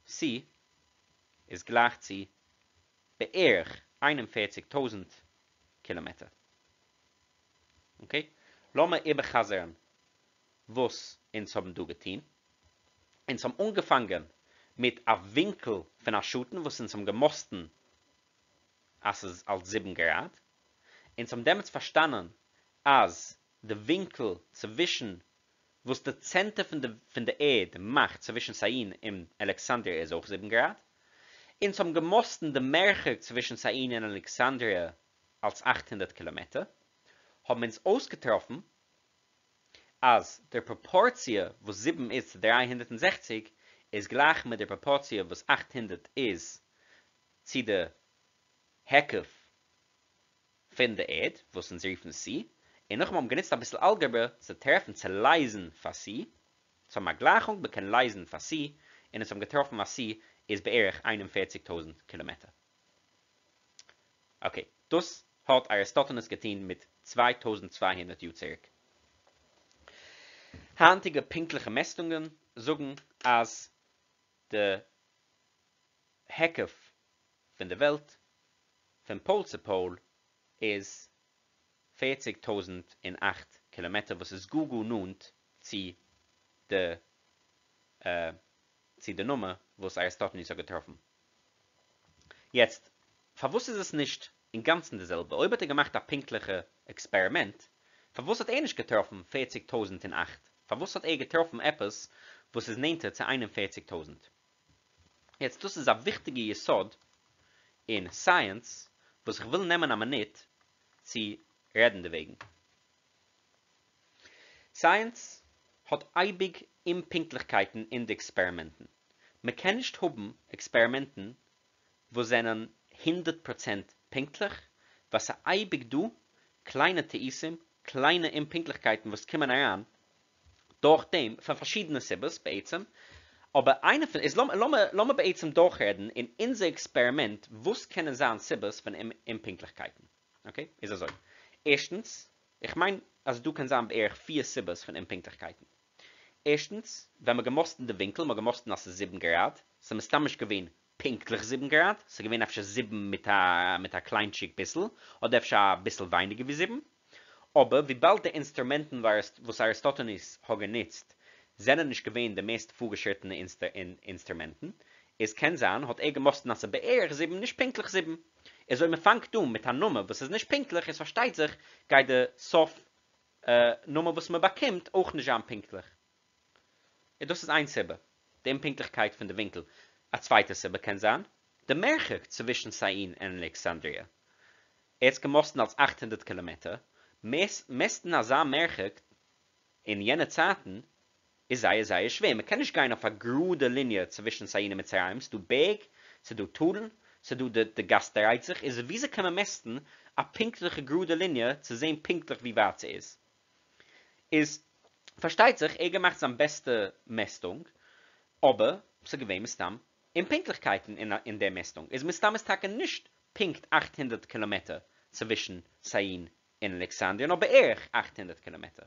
C איז גלייך צו בערך 41,000 קילאמעטער. אקעי, לאמיר איבערחזר'ן וואס אונז האבן דא געטון. אונז האבן אנגעפאנגען מיט א ווינקל פון א שאטן וואס אונז האבן געמאסטן אז ס'איז אלס 7 גראד. אונז האבן דעמאלטס פארשטאנען אז די ווינקל צווישן וואס די צענטער פון די פון די ערד מאכט צווישן סיעין און אלעקסאנדריע איז אויך 7 גראד. אונז האבן געמאסטן די מרחק צווישן סיעין און אלעקסאנדריע אלס 800 קילאמעטער. האבן אונז אויסגעטראפן אז די פראפארציע וואס 7 איז צו 360 איז גלייך מיט די פראפארציע וואס 800 איז צו די היקף פון די ערד, וואס אונז רופן C, און נאכדעם האבן גענוצט אביסל אלגעברע צו טרעפן צו לייזן פאר C, אונז האבן א גלייכונג מען קען לייזן פאר C, און אונז האבן געטראפן אז C איז בערך 41,000 קילאמעטער. אקעי, דאס האט אריסטוטנוס געטון מיט 2200 יאר צוריק. היינטיגע פונקטליכע מעסטונגען זאגן אז די היקף פון די וועלט פון פאול צו פאול איז 40,008 קילאמעטער, וואס איז גאר גאר נאנט צו די צו די נומער וואס אריסטוטנוס האט געטראפן. יעצט, פארוואס איז עס נישט אינגאנצן די זעלבע? אויב האט ער געמאכט א פונקטליכע עקספערימענט, פארוואס האט ער נישט געטראפן 40,008? פארוואס האט ער געטראפן עפעס וואס איז נענטער צו 41,000? יעצט, דאס איז א וויכטיגע יסוד אין סייענס וואס איך וויל נעמען א מינוט צו רעדן דערוועגן. סייענס האט אייביג אומפונקטליכקייטן אין די עקספערימענטן. מען קען נישט האבן עקספערימענטן וואס זענען 100% פונקטליך, ווייל ס'איז אייביג דא קליינע טעותים, קליינע אומפונקטליכקייטן וואס קומען אריין דורך דעם, פאר פארשידענע סיבות בעצם, אבער איינע פון, איז לאמיר בעצם דורכרעדן אין אונזער עקספערימענט וואס קענען זיין סיבות פון אומפונקטליכקייטן. אקעי, איז אזוי. ערשטנס, איך מיין אז דא קען זיין בערך פיר סיבות פון אומפונקטליכקייטן. ערשטנס, ווען מ'האט געמאסטן די ווינקל, מ'האט געמאסטן אז ס'איז 7 גראד, ס'איז מסתם נישט געווען פונקטליך 7 גראד, ס'איז געווען אפשר 7 מיט א מיט א קליינטשיק ביסל, אדער אפשר אביסל ווייניגער ווי 7. אבער וויבאלד די אינסטרומענטן וואס אריסטוטנוס האט גענוצט זענען נישט געווען די מערסט פארגעשריטענע אינסטרומענטן, איז קען זיין האט ער געמאסטן אז ס'איז בערך 7, נישט פונקטליך 7. איז אויב מ'פאנגט אן מיט א נומער וואס איז נישט פונקטליך, איז פארשטייט זיך גייט די סוף נומער וואס מ'באקומט אויך נישט זיין פונקטליך. און דאס איז איין סיבה, די אומפונקטליכקייט פון די ווינקל. א צווייטע סיבה קען זיין, די מרחק צווישן סיעין און אלעקסאנדריע. ער האט געמאסטן אלס 800 קילאמעטער, מעסטן אזא מרחק אין יענע צייטן איז זייער זייער שווער, מ'קען נישט גיין אויף א גראדע ליניע צווישן סיעין און מצרים, ס'דא בערג, ס'דא טאלן, ס'דא די די גאס דרייט זיך, איז וויאזוי קען מען מעסטן א פונקטליכע גראדע ליניע צו זען פונקטליך ווי ווייט ס'איז? איז פארשטייט זיך ער געמאכט זיין בעסטע מעסטונג, אבער ס'איז געווען מסתם אומפונקטליכקייטן אין דער מעסטונג, איז מסתם איז טאקע נישט פונקט 800 קילאמעטער צווישן סיעין און אלעקסאנדריע, נאר בערך 800 קילאמעטער.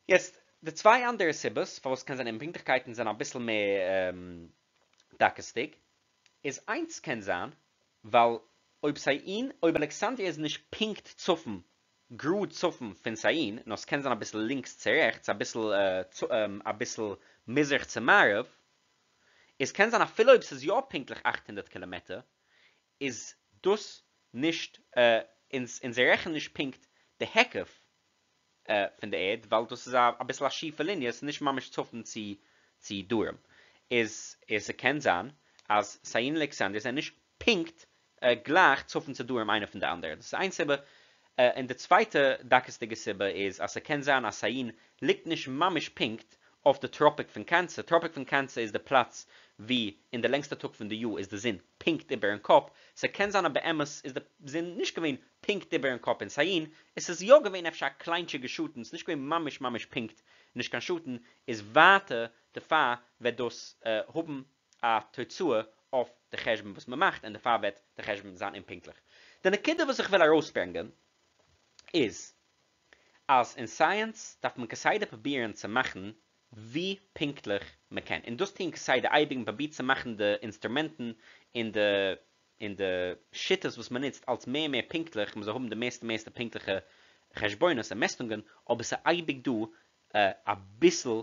יעצט, די צוויי אנדערע סיבות פארוואס ס'קען זיין אומפונקטליכקייטן זענען אביסל מער דקות'דיג, איז איינס קען זיין ווייל אויב סיעין, אויב אלעקסאנדריע איז נישט פונקט צפון, גראד צפון פון סיעין, נאר ס'קען זיין אביסל לינקס צו רעכטס, אביסל אביסל מזרח צו מערב, איז קען זיין אפילו אויב ס'איז יא פונקטליך 800 קילאמעטער, איז דאס נישט, אונז אונז רעכענען נישט פונקט די היקף פון די ערד, ווייל דאס איז אביסל א שיפע ליניע, ס'איז נישט ממש צפון צו צו דרום. איז איז ס'קען זיין אז סיעין און אלעקסאנדריע זענען נישט פונקט גלייך צפון צו דרום איינע פון די אנדערע. דאס איז איין סיבה. און די צווייטע דקות'דיגע סיבה איז אז ס'קען זיין אז סיעין ליגט נישט ממש פונקט אויף די טראפיק פון קענסער. טראפיק פון קענסער איז די פלאץ ווי אין די לענגסטע טאג פון די יאר איז די זון פונקט איבערן קאפ, ס'קען זיין אז באמת איז די זון נישט געווען פונקט איבערן קאפ אין סיון, עס איז יא געווען אפשר א קליינטשיגע שאטן, ס'איז נישט געווען ממש ממש פונקט נישט קיין שאטן, איז ווייטער דערפאר וועט דאס האבן א תוצאה אויף די חשבון וואס מ'מאכט און דערפאר וועט די חשבון זיין אומפונקטליך. די נקודה וואס איך וויל ארויסברענגען איז אז אין סייענס דארף מען כסדר פרובירן צו מאכן ווי פונקטליך מען קען, און דאס טוען כסדר אייביג, מען פרובירט צו מאכן די אינסטרומענטן און די און די שיטות וואס מען נוצט אלס מער און מער פונקטליך, מען זאל האבן די מערסטע מערסטע פונקטליכע חשבונות און מעסטונגען, אבער ס'איז אייביג דא אביסל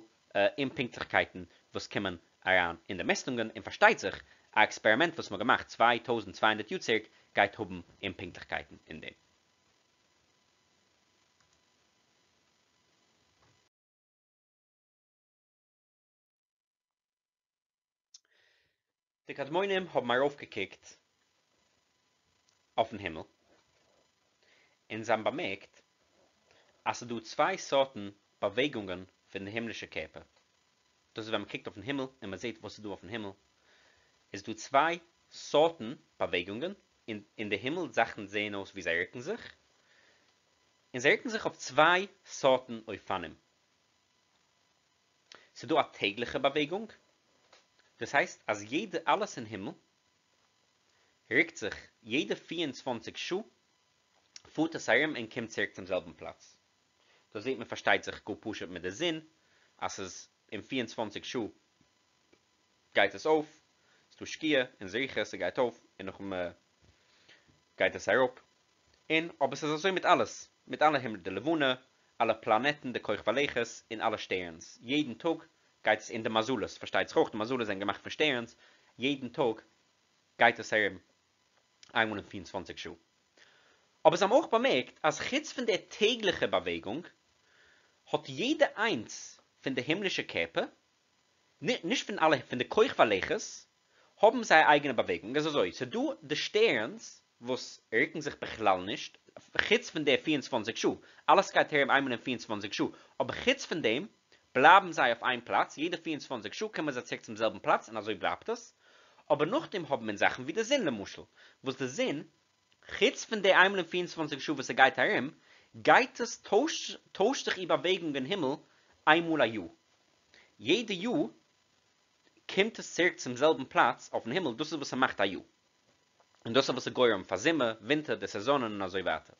אומפונקטליכקייטן וואס קומען אריין אין די מעסטונגען, און פארשטייט זיך א עקספערימענט וואס מען האט געמאכט 2200 יאר צוריק גייט האבן אומפונקטליכקייטן אין דעם. די קדמונים האבן ארויפגעקוקט אויפן הימל און זיי האבן באמערקט אז ס'איז דא צוויי סארטן באוועגונגען פון די הימלישע קערפער. דאס איז ווען מ'קוקט אויפן הימל און מ'זעט וואס איז דא אויפן הימל, איז דא צוויי סארטן באוועגונגען אין די הימל, זאכן זעען אויס ווי זיי רוקן זיך, און זיי רוקן זיך אויף צוויי סארטן אופנים. ס'דא א טעגליכע באוועגונג, דאס הייסט אז יעדע אלעס אין הימל רוקט זיך יעדע 24 שעה פארט עס ארום און קומט צוריק צום זעלבן פלאץ. דאס זעט מען פארשטייט זיך גאר פשוט מיט די זון, אז ס'איז אין 24 שעה גייט עס אויף, ס'דא שקיעה און זריחה, ס'גייט אויף און נאכדעם גייט עס אראפ, און אבער ס'איז אזוי מיט אלעס, מיט אלע הימל, די לבנה, אלע פלאנעטן, די כוכבי לכת, און אלע שטערנס, יעדן טאג גייט עס, און די מזלות, פארשטייט זיך אויך, די מזלות זענען געמאכט פון שטערנס, יעדן טאג גייט עס ארום איינמאל אין 24 שעה. אבער זיי האבן אויך באמערקט אז חוץ פון דער טעגליכע באוועגונג, האט יעדע איינס פון די הימלישע קערפער, נישט פון אלע, פון די כוכבי לכת, האבן זייער אייגענע באוועגונג, איז אזוי, ס'דא די שטערנס וואס רוקן זיך בכלל נישט, חוץ פון די 24 שעה, אלעס גייט ארום איינמאל אין 24 שעה, אבער חוץ פון דעם בלייבן זיי אויף איין פלאץ, יעדע 24 שעה קומען זיי צוריק צום זעלבן פלאץ און אזוי בלייבט עס, אבער נאכדעם האבן מיר זאכן ווי די זון למשל, וואס די זון, חוץ פון די איינמאל אין 24 שעה וואס ס'גייט ארום, גייט עס, טוישט זיך איר באוועגונג אין הימל איינמאל א יאר. יעדע יאר קומט עס צוריק צום זעלבן פלאץ אויפן הימל, דאס איז וואס ס'מאכט א יאר. און דאס איז וואס איז גורם פאר זומער, ווינטער, די סעזאנען און אזוי ווייטער.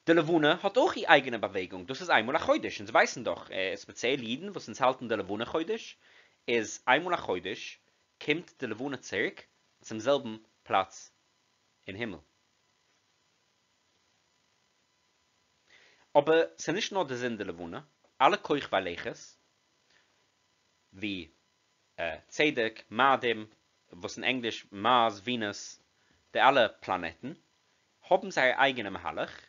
די לבנה האט אויך איר אייגענע באוועגונג, דאס איז איינמאל א חודש, אונז ווייסן דאך, ספעציעל אידן וואס אונז האלטן די לבנה חודש, איז איינמאל א חודש קומט די לבנה צוריק צום זעלבן פלאץ אין הימל. אבער ס'איז נישט נאר די זון די לבנה, אלע כוכבי לכת, ווי צדק, מאדים, וואס אין ענגליש מארס, ווענוס, די אלע פלאנעטן, האבן זייער אייגענע מהלך,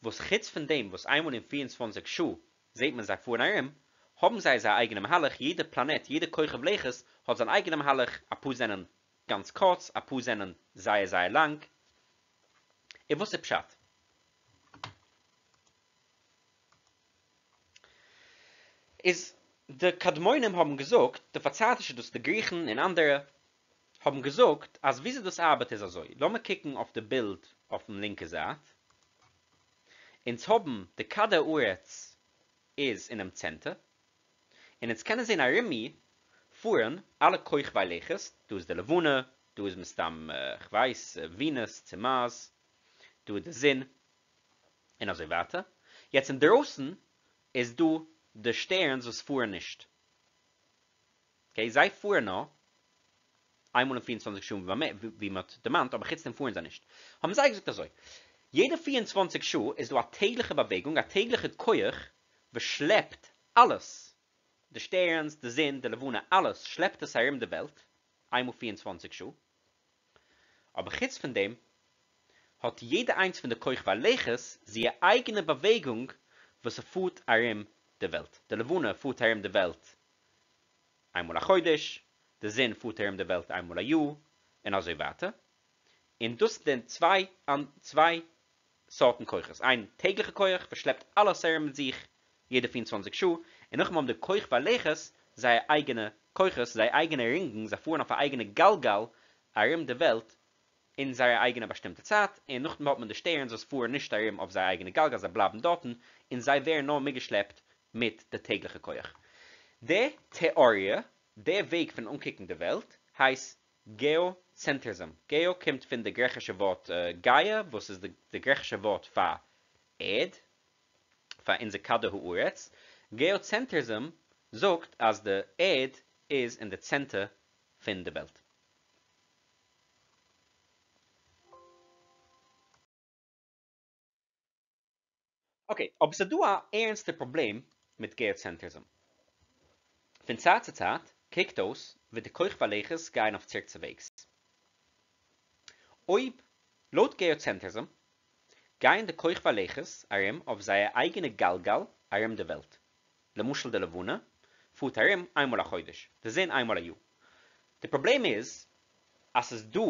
וואס חוץ פון דעם וואס איינמאל אין 24 שעה זעט מען זיי פארן ארום, האבן זיי זייער אייגענע מהלך, יעדע פלאנעט, יעדע כוכב לכת האט זיין אייגענע מהלך, אפאר זענען גאנץ קורץ, אפאר זענען זייער זייער לאנג. און וואס איז פשט? איז די קדמונים האבן געזאגט, די פארצייטישע דאס די גריכן און אנדערע, האבן געזאגט אז וויאזוי דאס ארבעט איז אזוי, לאמיר קוקן אויף די בילד אויפן לינקע זייט, אונז האבן די כדור הארץ איז אינעם צענטער, און אונז קענען זען ארום איר פארן אלע כוכבי לכת, דא איז די לבנה, דא איז מסתם כ'ווייס ווענוס צו מארס, דא איז די זון, און אזוי ווייטער, יעצט אינדרויסן איז דא די שטערנס וואס פארן נישט, אקעי, זיי פארן נאר איינמאל אין 24 שעה ווי מען האט דערמאנט, אבער חוץ דעם פארן זיי נישט. האבן זיי געזאגט אזוי, יעדע 24 שעה איז דא א טעגליכע באוועגונג, א טעגליכע כח וואס שלעפט אלעס, די שטערנס, די זון, די לבנה, אלעס שלעפט עס ארום די וועלט, איינמאל 24 שעה. אבער חוץ פון דעם האט יעדע איינס פון די כוכבי לכת זייער אייגענע באוועגונג וואס ס'פארט ארום די וועלט. די לבנה פארט ארום די וועלט איינמאל א חודש, די זון פארט ארום די וועלט איינמאל א יאר, און אזוי ווייטער. און דאס זענען צוויי צוויי סארטן כוחות, איין טעגליכע כח וואס שלעפט אלעס ארום מיט זיך יעדע 24 שעה, און נאכדעם האבן די כוכבי לכת זייער. זייער אייגענע כוחות, זייער אייגענע רינגן, זיי פארן אויף א אייגענע גלגל ארום די וועלט אין זייער אייגענע באשטימטע צייט, און נאכדעם האט מען די שטערנס וואס פארן נישט ארום אויף זייער אייגענע גלגל, זיי בלייבן דארטן, און זיי ווערן נאר מיטגעשלעפט מיט די טעגליכע כח. די טעאריע, די וועג פון אנקוקן די וועלט, הייסט געאצענטריזם. געא קומט פון די גרעכישע ווארט גייע, וואס איז די גרעכישע ווארט פאר ערד, פאר אונזער כדור הארץ. געאצענטריזם זאגט אז די ערד איז אין די צענטער פון די וועלט. אקעי, אבער ס'איז דא א ערנסטע פראבלעם מיט געאצענטריזם. פון צייט צו צייט קוקט אויס ווי די כוכבי הלכת גייען אויף צוריקצווועגס. אויב לויט געאצענטריזם גייען די כוכבי הלכת ארום אויף זייער אייגענע גלגל ארום די וועלט. למשל די לבנה פארט ארום איינמאל א חודש, די זון איינמאל א יאר. די פראבלעם איז אז ס'איז דא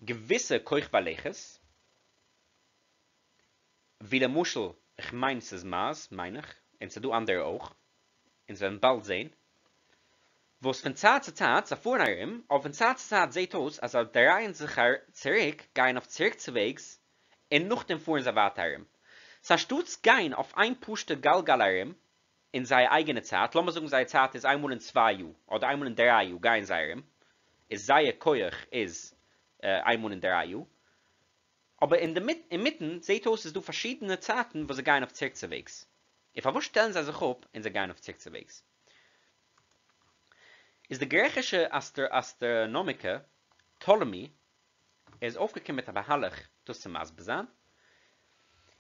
געוויסע כוכבי הלכת, ווי למשל, איך מיין ס'איז מארס, מיין איך, און ס'איז דא אנדערע אויך, אונז וועלן באלד זעהן, וואס פון צייט צו צייט, זיי פארן ארום, אבער פון צייט צו צייט זעהט אויס אז זיי דרייען זיך צוריק, גייען אויף צוריקצווועגס, און נאכדעם פארן זיי ווייטער ארום. סא אנשטאטס גיין אויף איין פשוטע גלגל ארום, אין זייער אייגענע צייט, לאמיר זאגן זייער צייט איז איינמאל אין צוויי יאר, אדער איינמאל אין דריי יאר גייען זיי ארום, איז זייער כח איז איינמאל אין דריי יאר, אבער אינמיטן זעהט אויס איז דא פארשידענע צייטן וואס זיי גייען אויף צוריקצוועגס, און פארוואס שטעלן זיי זיך אפ און זיי גייען אויף צוריקצוועגס? איז די גרעכישע אסטראנאמיקער טאלעמי ער איז אויפגעקומען מיט א מהלך דאס צו מסביר זיין,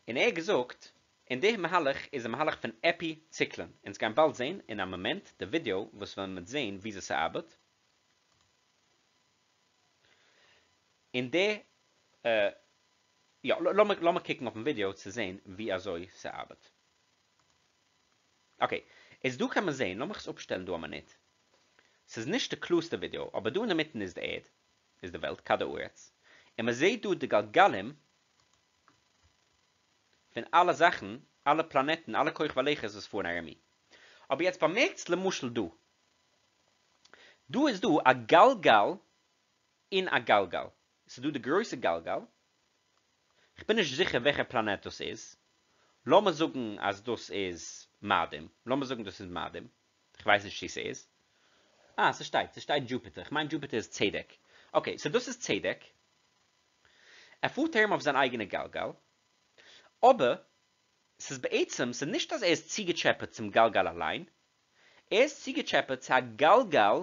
און ער האט געזאגט, און די מהלך איז א מהלך פון עפי-ציקלען, אונז גייען באלד זעהן אין א מאמענט די ווידיאו וואס וועלן מיר זעהן וויאזוי ס'ארבעט, און די, יא, לאמיר לאמיר קוקן אויפן ווידיאו צו זעהן ווי אזוי ס'ארבעט. אקעי, איז דא קען מען זעהן, לאמיך עס אפשטעלן דא א מינוט, ס'איז נישט די קלארסטע ווידיאו, אבער דא אינדערמיטן איז די ערד, איז די וועלט, כדור הארץ, און מען זעהט דא די גלגלים פון אלע זאכן, אלע פלאנעטן, אלע כוכבי הלכת וואס פארן ארום איר. אבער יעצט באמערקטס למשל דא, דא איז דא א גלגל אין א גלגל, ס'איז דא די גרויסע גלגל, כ'בין נישט זיכער וועלכע פלאנעט דאס איז, לאמיר זאגן אז דאס איז מאדים, לאמיר זאגן דאס איז מאדים, כ'ווייס נישט צו ס'איז. אה, ס'שטייט, ס'שטייט דזשופיטער, כ'מיין דזשופיטער איז צדק. אקעי, סאו דאס איז צדק. ער פארט ארום אויף זיין אייגענע גלגל, אבער ס'איז בעצם, ס'איז נישט אז ער איז צוגעטשעפעט צום גלגל אליין, ער איז צוגעטשעפעט צו א גלגל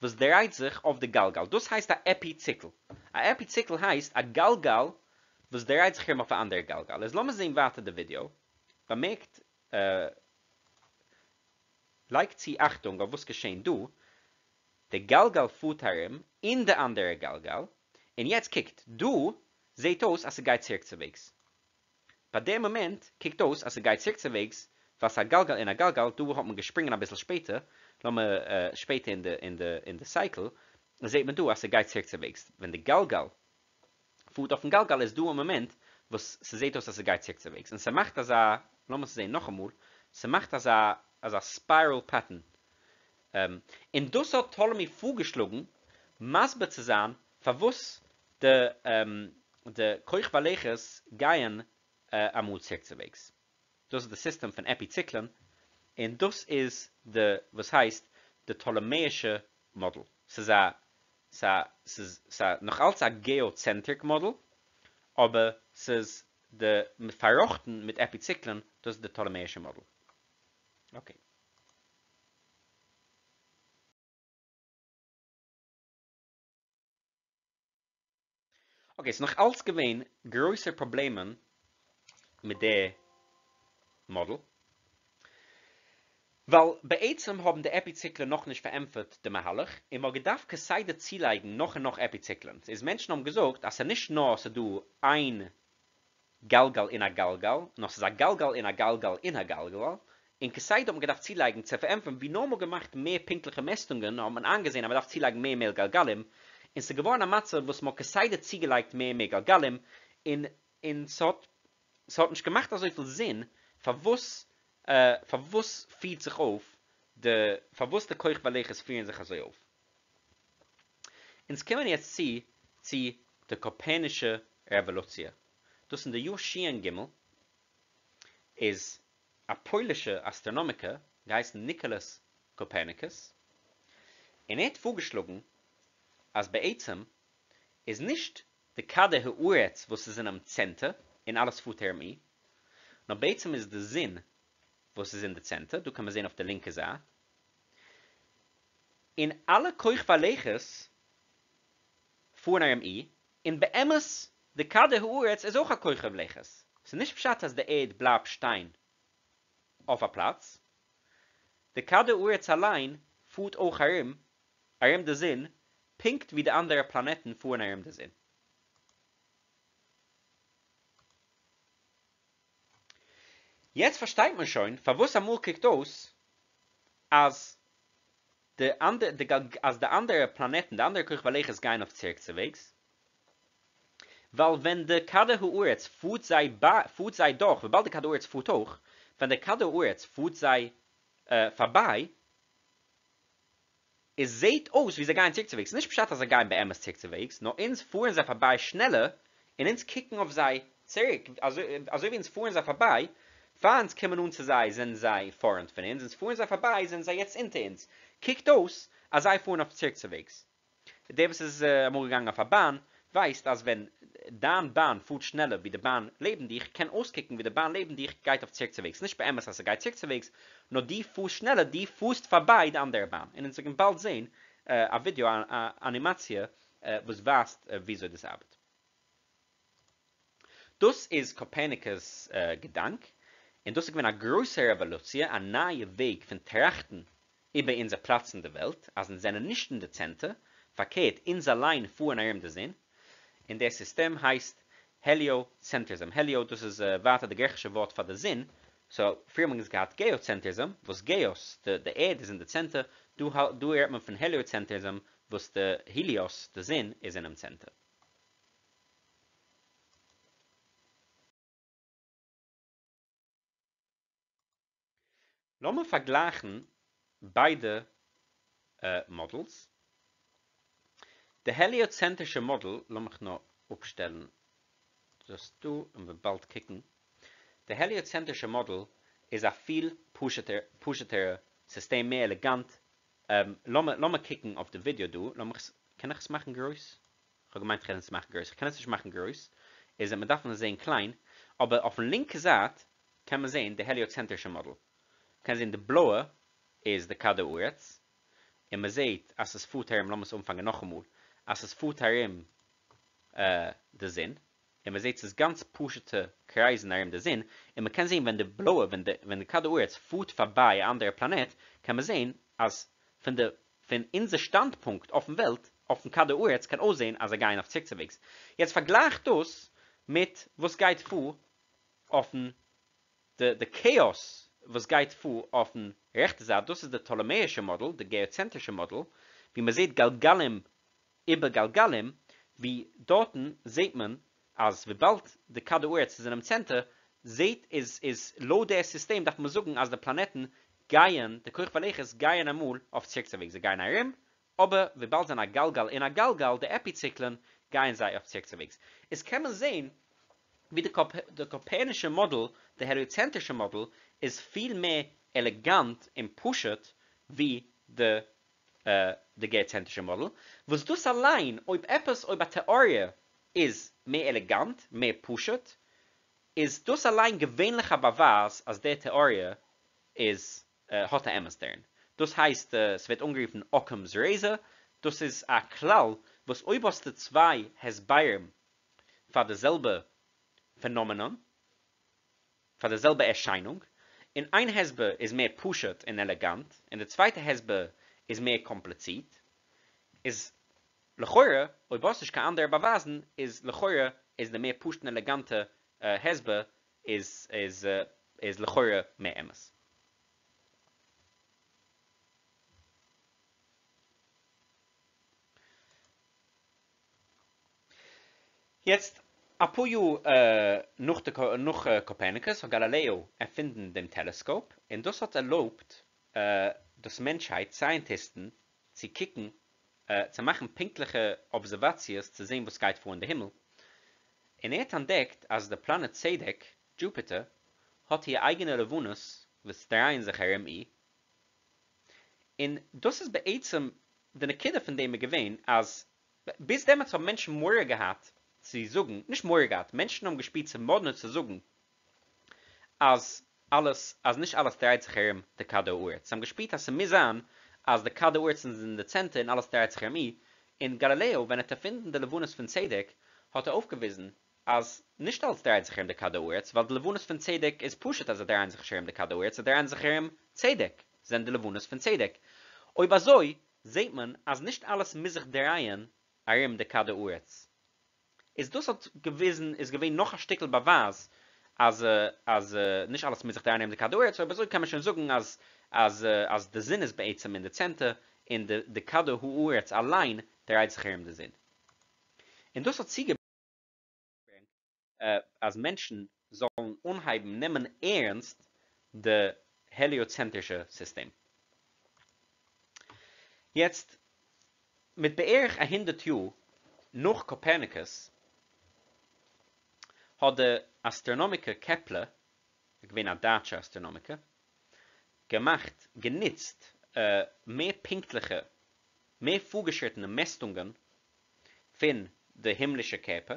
וואס דרייט זיך אויף די גלגל, דאס הייסט א עפי-ציקל. א עפי-ציקל הייסט א גלגל וואס דרייט זיך ארום אויף א אנדערע גלגל. איז לאמיר זעהן ווייטער די ווידיאו. באמערקט לייגט צו אכטונג אויף וואס געשעהן דא, די גלגל פארט ארום אין די אנדערע גלגל, און יעצט קוקט, דא זעהט אויס אז ס'גייט צוריקצוועגס. ביי די מאמענט קוקט אויס אז ס'גייט צוריקצוועגס, ווייל ס'איז א גלגל אין א גלגל, דא האט מען געשפרינגען אביסל שפעטער, לאמיר שפעטער אין די אין די אין די סייקל, זעהט מען דא אז ס'גייט צוריקצוועגס, ווען די גלגל פארט אויפן גלגל איז דא א מאמענט וואס ס'זעהט אויס אז ס'גייט צוריקצוועגס און ס'מאכט אזא, לאמיר עס זעהן נאכאמאל, ס'מאכט אזא אזא ספיירעל פעטערן, און דאס האט טאלעמי פארגעשלאגן מסביר צו זיין פארוואס די די כוכבי הלכת גייען אמאל צוריקצוועגס. דאס איז די סיסטעם פון עפי-ציקלען, און דאס איז די וואס הייסט די טאלעמעישע מאדעל. ס'איז א ס'א ס'איז ס'א נאך אלץ א געאצענטריק מאדעל, אבער ס'איז די פארראכטן מיט עפי-ציקלען, דאס איז די טאלעמעישע מאדעל. אקעי. אקעי, ס'איז נאך אלץ געווען גרויסע פראבלעמען מיט די מאדעל, ווייל בעצם האבן די עפי-ציקלען נאכנישט פארענטפערט די מהלך, און מ'האט געדארפט כסדר צולייגן נאך און נאך עפי-ציקלען. איז מענטשן האבן געזאגט אז ס'איז נישט נאר ס'איז דא איין גלגל אין א גלגל, נאר ס'איז א גלגל אין א גלגל אין א גלגל, און כסדר האט מען געדארפט צולייגן צו פארענטפערן ווי נאר מ'האט געמאכט מער פונקטליכע מעסטונגען האט מען איינגעזען אז מ'דארף צולייגן מער און מער גלגלים, און ס'איז געווארן א מצב וואס מ'האט כסדר צוגעלייגט מער און מער גלגלים, און און ס'האט ס'האט נישט געמאכט אזויפיל זין פארוואס פארוואס פירט זיך אויף. די פארוואס די כוכבי לכת פירן זיך אזוי אויף. אונז קומען יעצט צו צו די קאפערנישע רעוואלוציע, דאס אין די יאר ש"ג איז א פוילישע אסטראנאמיקער געהייסן ניקאלאס קאפערניקוס, און ער האט פארגעשלאגן אז בעצם איז נישט די כדור הארץ וואס איז אינעם צענטער און אלעס פארט ארום איר, נאר בעצם איז די זון וואס איז אין די צענטער, דא קען מען זען אויף די לינקע זייט, און אלע כוכבי לכת פארן ארום איר, און באמת די כדור הארץ איז אויך א כוכב לכת, ס'איז נישט פשט אז די ערד בלייבט שטיין אויף א פלאץ, די כדור הארץ אליין פארט אויך ארום ארום די זון פונקט ווי די אנדערע פלאנעטן פארן ארום די זון. יעצט פארשטייט מען שוין פארוואס אמאל קוקט אויס אז די אז די אנדערע פלאנעטן, די אנדערע כוכבי לכת גייען אויף צוריקצוועגס, ווייל ווען די כדור הארץ פארט זיי פארט זיי דורך, וויבאלד די כדור הארץ פארט אויך, ווען די כדור הארץ פארט זיי פארביי, עס זעהט אויס ווי זיי גייען צוריקצוועגס, נישט פשט אז זיי גייען באמת צוריקצוועגס, נאר אונז פארן זיי פארביי שנעלער און אונז קוקן אויף זיי צוריק, אזוי ווי אונז פארן זיי פארביי, פאר אונז קומען אן צו זיי זענען זיי פארנט פון אונז, אונז פארן זיי פארביי זענען זיי יעצט אונטער אונז, קוקט אויס אז זיי פארן אויף צוריקצוועגס. דער וואס איז אמאל געגאנגען אויף א באן ווייסט אז ווען דיין באן פארט שנעלער ווי די באן לעבן דיך קען אויסקוקן ווי די באן לעבן דיך גייט אויף צוריקצוועגס, נישט באמת אז ס'גייט צוריקצוועגס נאר דו פארסט שנעלער דו פארסט פארביי די אנדערע באן, און אונז וועלן באלד זען א ווידעא א אנימאציע וואס ווייזט וויאזוי דאס ארבעט. דאס איז קאפערניקוס געדאנק, און דאס איז געווען א גרויסע רעוואלוציע, א נייע וועג פון טראכטן איבער אונזער פלאץ אין די וועלט, אז אונז זענען נישט אין די צענטער, פארקערט, אונז אליין פארן ארום די זון, און דער סיסטעם הייסט העליאצענטריזם, העליאו דאס איז ווייטער די גריכישע ווארט פאר די זון, סאו פריער האט מען געהאט געאצענטריזם, וואס געאס, די ערד איז אין די צענטער, דא רעדט מען פון העליאצענטריזם, וואס די היליאס, די זון, איז אינעם צענטער. לאמיר פארגלייכן ביידע מאדעלס. די העליאצענטרישע מאדעל, לאמיך נאר אפשטעלן דאס דא און מ'וועט באלד קוקן. די העליאצענטרישע מאדעל איז א פיל פשוט'ערע סיסטעם, מער עלעגאנט. לאמיר קוקן אויף די ווידעא דא, לאמיך עס, קען איך עס מאכן גרויס? כ'האב געמיינט כ'קען עס מאכן גרויס, כ'קען עס נישט מאכן גרויס, איז וועט מען דארפן עס זעהן קליין, אבער אויפן לינקע זייט קען מען זעהן די העליאצענטרישע מאדעל, מ'קען זעהן די בלויע איז די כדור הארץ, און מען זעהט אז עס פארט ארום, לאמיר עס אנפאנגען נאכאמאל, אז עס פארט ארום די זון, און מען זעהט ס'איז גאנץ פשוטע קרייזן ארום די זון, און מען קען זעהן ווען די בלויע, ווען די ווען די כדור הארץ פארט פארביי א אנדערע פלאנעט, קען מען זעהן אז פון די פון אונזער שטאנדפונקט אויפן וועלט, אויפן כדור הארץ קען אויסזעהן אז זיי גייען אויף צוריקצוועגס. יעצט פארגלייך דאס מיט וואס גייט פאר אויפן די די כאאס וואס גייט פאר אויפן רעכטע זייט, דאס איז די טאלעמעישע מאדעל, די געאצענטרישע מאדעל, ווי מען זעהט גלגלים איבער גלגלים, ווי דארטן זעהט מען אז וויבאלד די כדור הארץ איז אינעם צענטער, זעהט איז איז לויט דער סיסטעם דארף מען זאגן אז די פלאנעטן גייען, די כוכבי לכת גייען אמאל אויף צוריקצוועגס, זיי גייען ארום, אבער וויבאלד זיי זענען א גלגל אין א גלגל, די עפי-ציקלען, גייען זיי אויף צוריקצוועגס. איז קען מען זעהן ווי די די קאפערנישע מאדעל, די העליאצענטרישע מאדעל, איז פיל מער עלעגאנט און פשוט ווי די די געאצענטרישע מאדעל, וואס דאס אליין, אויב עפעס, אויב א טעאריע איז מער עלעגאנט, מער פשוט, איז דאס אליין געווענליך א באווייז אז דער טעאריע איז האט א אמת דערין. דאס הייסט, ס'ווערט אנגערופן אקאמ'ס רעיזער, דאס איז א כלל וואס אויב האסטו צוויי הסברים פאר די זעלבע פענאמענאן, פאר די זעלבע ערשיינונג, און איין הסבר איז מער פשוט און עלעגאנט און די צווייטע הסבר איז מער קאמפליצירט, איז לכאורה, אויב האסט נישט קיין אנדערע באווייזן, איז לכאורה איז די מער פשוט און עלעגאנטע הסבר איז איז איז לכאורה מער אמת. יעצט, אפאר יאר נאך די נאך קאפערניקוס האט גאלילעא ערפינדן דעם טעלעסקאופ, און דאס האט ערלויבט. דאס מענטשהייט, סייענטיסטן, צו קוקן, צו מאכן פונקטליכע אבזערוואציעס צו זען וואס גייט פאר אין די הימל, און ער האט אנטדעקט אז די פלאנעט צדק, Jupiter, האט איר אייגענע לבנות וואס דרייען זיך ארום איר, און דאס איז בעצם די נקודה פון דעם איז געווען אז ביז דעמאלטס האבן מענטשן מורא געהאט צו זאגן, נישט מורא געהאט, מענטשן האבן געשפירט ס'איז מאדנע צו זאגן אז אלעס, אז נישט אלעס דרייט זיך ארום די כדור הארץ, זיי האבן געשפירט אז ס'מוז זיין אז די כדור הארץ איז אין די צענטער און אלעס דרייט זיך ארום איר, און גאלילעא ווען ער האט ערפינדן די לבנות פון צדק האט ער אויפגעוויזן אז נישט אלעס דרייט זיך ארום די כדור הארץ, ווייל די לבנות פון צדק איז פשוט אז זיי דרייען זיך נישט ארום די כדור הארץ, זיי דרייען זיך ארום צדק, זענען די לבנות פון צדק. אויב אזוי זעט מען אז נישט אלעס מוז זיך דרייען ארום די כדור הארץ. איז דאס האט געוויזן איז געווען נאך א שטיקל באווייז אז אז נישט אלעס מוז זיך דרייען ארום די כדור הארץ, אויב אזוי קען מען שוין זאגן אז אז אז די זון איז בעצם אין די צענטער און די די כדור הארץ אליין דרייט זיך ארום די זון. און דאס האט צוגעברענגט אז מענטשן זאלן אנהייבן נעמען ערנסט די העליאצענטרישע סיסטעם. יעצט, מיט בערך א הונדערט יאר נאך קופערניקוס, האט די אסטראנאמיקער קעפלער, געווען א דייטשער אסטראנאמיקער, געמאכט, גענוצט, מער פונקטליכע, מער פארגעשריטענע מעסטונגען פון די הימלישע קערפער,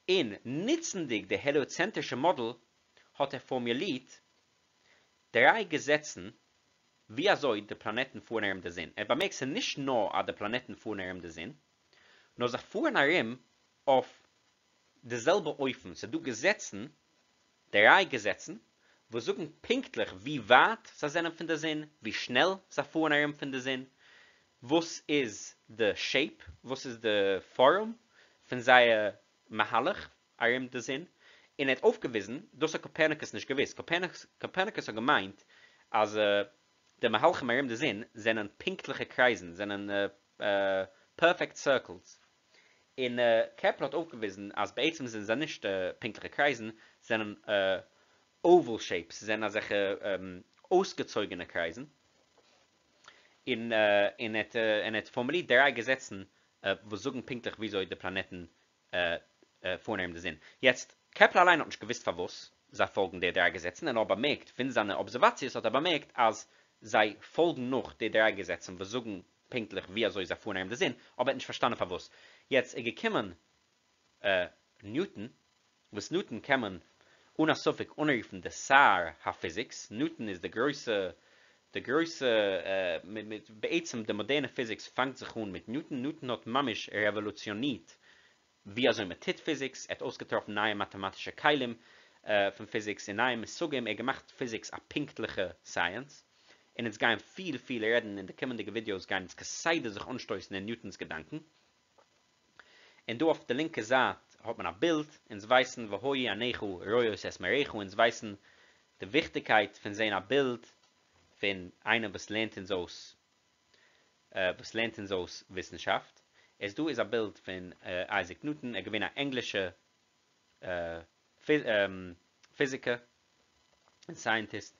און נוצנדיג די העליאצענטרישע מאדעל האט ער פארמולירט דריי געזעצן ווי אזוי די פלאנעטן פארן ארום די זון. ער האט באמערקט ס'איז נישט נאר אז די פלאנעטן פארן ארום די זון, נאר זיי פארן ארום אויף די זעלבע אופן, ס'איז דא געזעצן דריי געזעצן וואס זאגן פונקטליך ווי ווייט זיי זענען פון די זון, ווי שנעל זיי פארן ארום פון די זון, וואס איז די shape, וואס איז די פארעם פון זייער מהלך ארום די זון, און ער האט אויפגעוויזן, דאס האט קופערניקוס נישט געוואוסט, קופערניקוס האט געמיינט אז די מהלכים ארום די זון זענען פונקטליכע קרייזן, זענען פערפעקט סירקלס, און קעפלער האט אויפגעוויזן אז בעצם זענען זיי נישט פונקטליכע קרייזן, זענען oval shapes, זענען אזעלכע אויסגעצויגענע קרייזן, און און ער האט פארמולירט דריי געזעצן וואס זאגן פונקטליך וויאזוי די פלאנעטן פארן ארום די זון. יעצט, קעפלער אליין האט נישט געוואוסט פארוואס זיי פאלגן די דריי געזעצן, ער האט נאר באמערקט פון זיינע אבזערוואציעס האט ער באמערקט אז זיי פאלגן נאך די דריי געזעצן וואס זאגן פונקטליך ווי אזוי זיי פארן ארום די זון, אבער ער האט נישט פארשטאנען פארוואס. יעצט איז געקומען ניוטאן, וואס ניוטאן קען מען אן א ספק אנרופן די שר הפיזיקס, ניוטאן איז די גרויסע, די גרויסע, בעצם די מאדערנע פיזיקס פאנגט זיך אן מיט ניוטאן, ניוטאן האט ממש רעוואלוציאנירט ווי אזוי מען טוט פיזיקס, ער האט אויסגעטראפן נייע מאטעמאטישע כלים פון פיזיקס און נייע מושגים, ער האט געמאכט פיזיקס א פונקטליכע סייענס, און אונז גייען פיל פיל רעדן אין די קומענדיגע ווידיאוס גייען אונז כסדר זיך אנשטויסן אין ניוטאן'ס געדאנקען. און דא אויף די לינקע זייט האט מען א בילד, אונז ווייסן והיו עיניך רואות את מוריך, אונז ווייסן די וויכטיגקייט פון זען א בילד פון איינער וואס לערנט אונז אויס וואס לערנט אונז אויס וויסנשאפט. איז דא איז א בילד פון אייזיק ניוטאן, ער איז געווען א ענגלישע פיזיקער און סייענטיסט,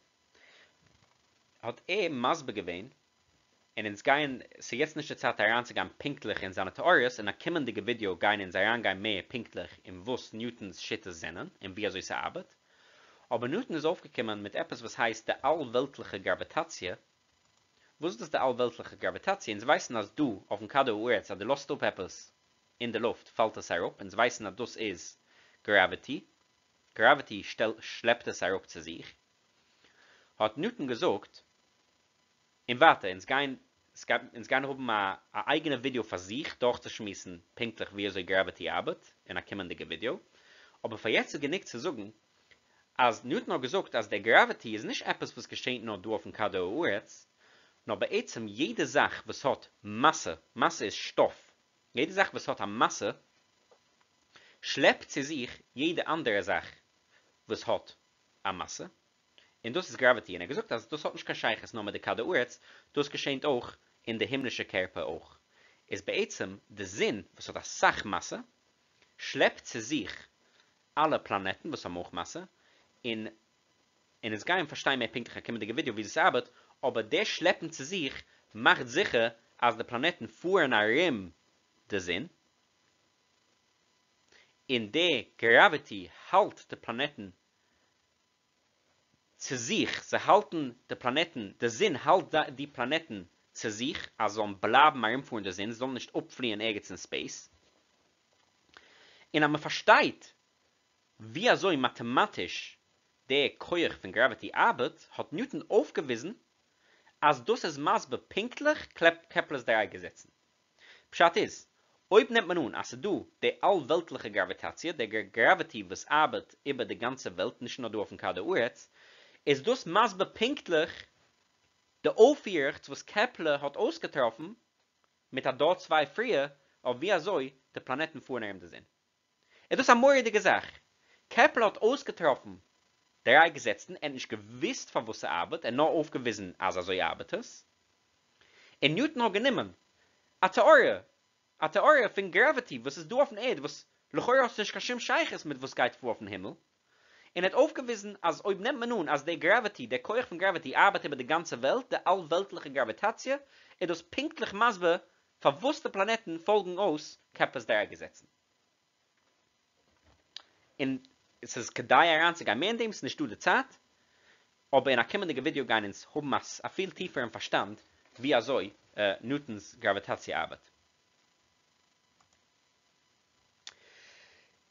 האט ער מסביר געווען, און אונז גייען, ס'איז יעצט נישט די צייט אריינצוגיין פונקטליך אין זיינע טעאריעס, אין א קומענדיגע ווידיאו גייען אונז אריינגיין מער פונקטליך אין וואס ניוטאן'ס שיטות זענען און ווי אזוי ס'ארבעט, אבער ניוטאן איז אויפגעקומען מיט עפעס וואס הייסט די אלוועלטליכע גראוויטאציע, וואס איז דאס די אלוועלטליכע גראוויטאציע? אונז ווייסן אז דא אויפן כדור הארץ אז דו לאזט אפ עפעס אין די לופט פאלט עס אראפ, אונז ווייסן אז דאס איז גראוויטי, גראוויטי שלעפט עס אראפ צו זיך, האט ניוטאן געזאגט, און ווייטער, אונז גייען אונז גייען האבן א א אייגענע ווידיאו פאר זיך דורכצושמועסן פונקטליך ווי אזוי גראוויטי ארבעט אין א קומענדיגע ווידיאו, אבער פאר יעצט איז גענוג צו זאגן אז ניוטאן האט געזאגט אז דער גראוויטי איז נישט עפעס וואס געשענט נאר דא אויפן כדור הארץ, נאר בעצם יעדע זאך וואס האט מאסע, מאסע איז שטאף, יעדע זאך וואס האט א מאסע שלעפט צו זיך יעדע אנדערע זאך וואס האט א מאסע, און דאס איז גראוויטי, און ער האט געזאגט אז דאס האט נישט קיין שייכות נאר מיט די כדור הארץ, דאס געשענט אויך אין די הימלישע קערפער אויך, איז בעצם די זון וואס האט אסאך מאסע שלעפט צו זיך אלע פלאנעטן וואס האבן אויך מאסע, און און אונז גייען פארשטיין מער פונקטליך אין קומענדיגע ווידיאו ווי דאס ארבעט, אבער די שלעפן צו זיך מאכט זיכער אז די פלאנעטן פארן ארום די זון, און די גראוויטי האלט די פלאנעטן צו זיך, זיי האלטן די פלאנעטן, די זון האלט די פלאנעטן צו זיך אז זיי זאלן בלייבן ארומפארן די זון, זיי זאלן נישט אפפליען ערגעץ אין ספעיס. און אז מען פארשטייט ווי אזוי מאטעמאטיש די כח פון גראוויטי ארבעט, האט ניוטאן אויפגעוויזן אז דאס איז מסביר פונקטליך קעפלער'ס דריי געזעצן. פשט איז, אויב נעמט מען אן אז ס'איז דא די אלוועלטליכע גראוויטאציע, די גראוויטי וואס ארבעט איבער די גאנצע וועלט, נישט נאר דא אויפן כדור הארץ, איז דאס מסביר פונקטליך די אויפפירעכץ וואס קעפלער האט אויסגעטראפן מיט א דור צוויי פריער אויף ווי אזוי די פלאנעטן פארן ארום די זון. איז דאס א מורא'דיגע זאך. קעפלער האט אויסגעטראפן דריי געזעצן, ער האט נישט געוואוסט פארוואס ס'ארבעט, ער האט נאר אויפגעוויזן אז אזוי ארבעט עס. און ניוטאן האט גענומען א טעאריע, א טעאריע פון גראוויטי וואס איז דא אויפן ערד וואס לכאורה האט עס נישט קיין שום שייכות מיט וואס גייט פאר אויפן הימל, און ער האט אויפגעוויזן אז אויב נעמט מען אן אז די גראוויטי, דער כח פון גראוויטי ארבעט איבער די גאנצע וועלט, די אלוועלטליכע גראוויטאציע, איז דאס פונקטליך מסביר פארוואס די פלאנעטן פאלגן אויס קעפלער'ס דריי געזעצן. און ס'איז כדאי אריינצוגיין מער אין דעם, ס'איז נישטא די צייט, אבער אין א קומענדיגע ווידיאו גייען אונז האבן א פיל טיפערן פארשטאנד ווי אזוי ניוטאן'ס גראוויטאציע ארבעט.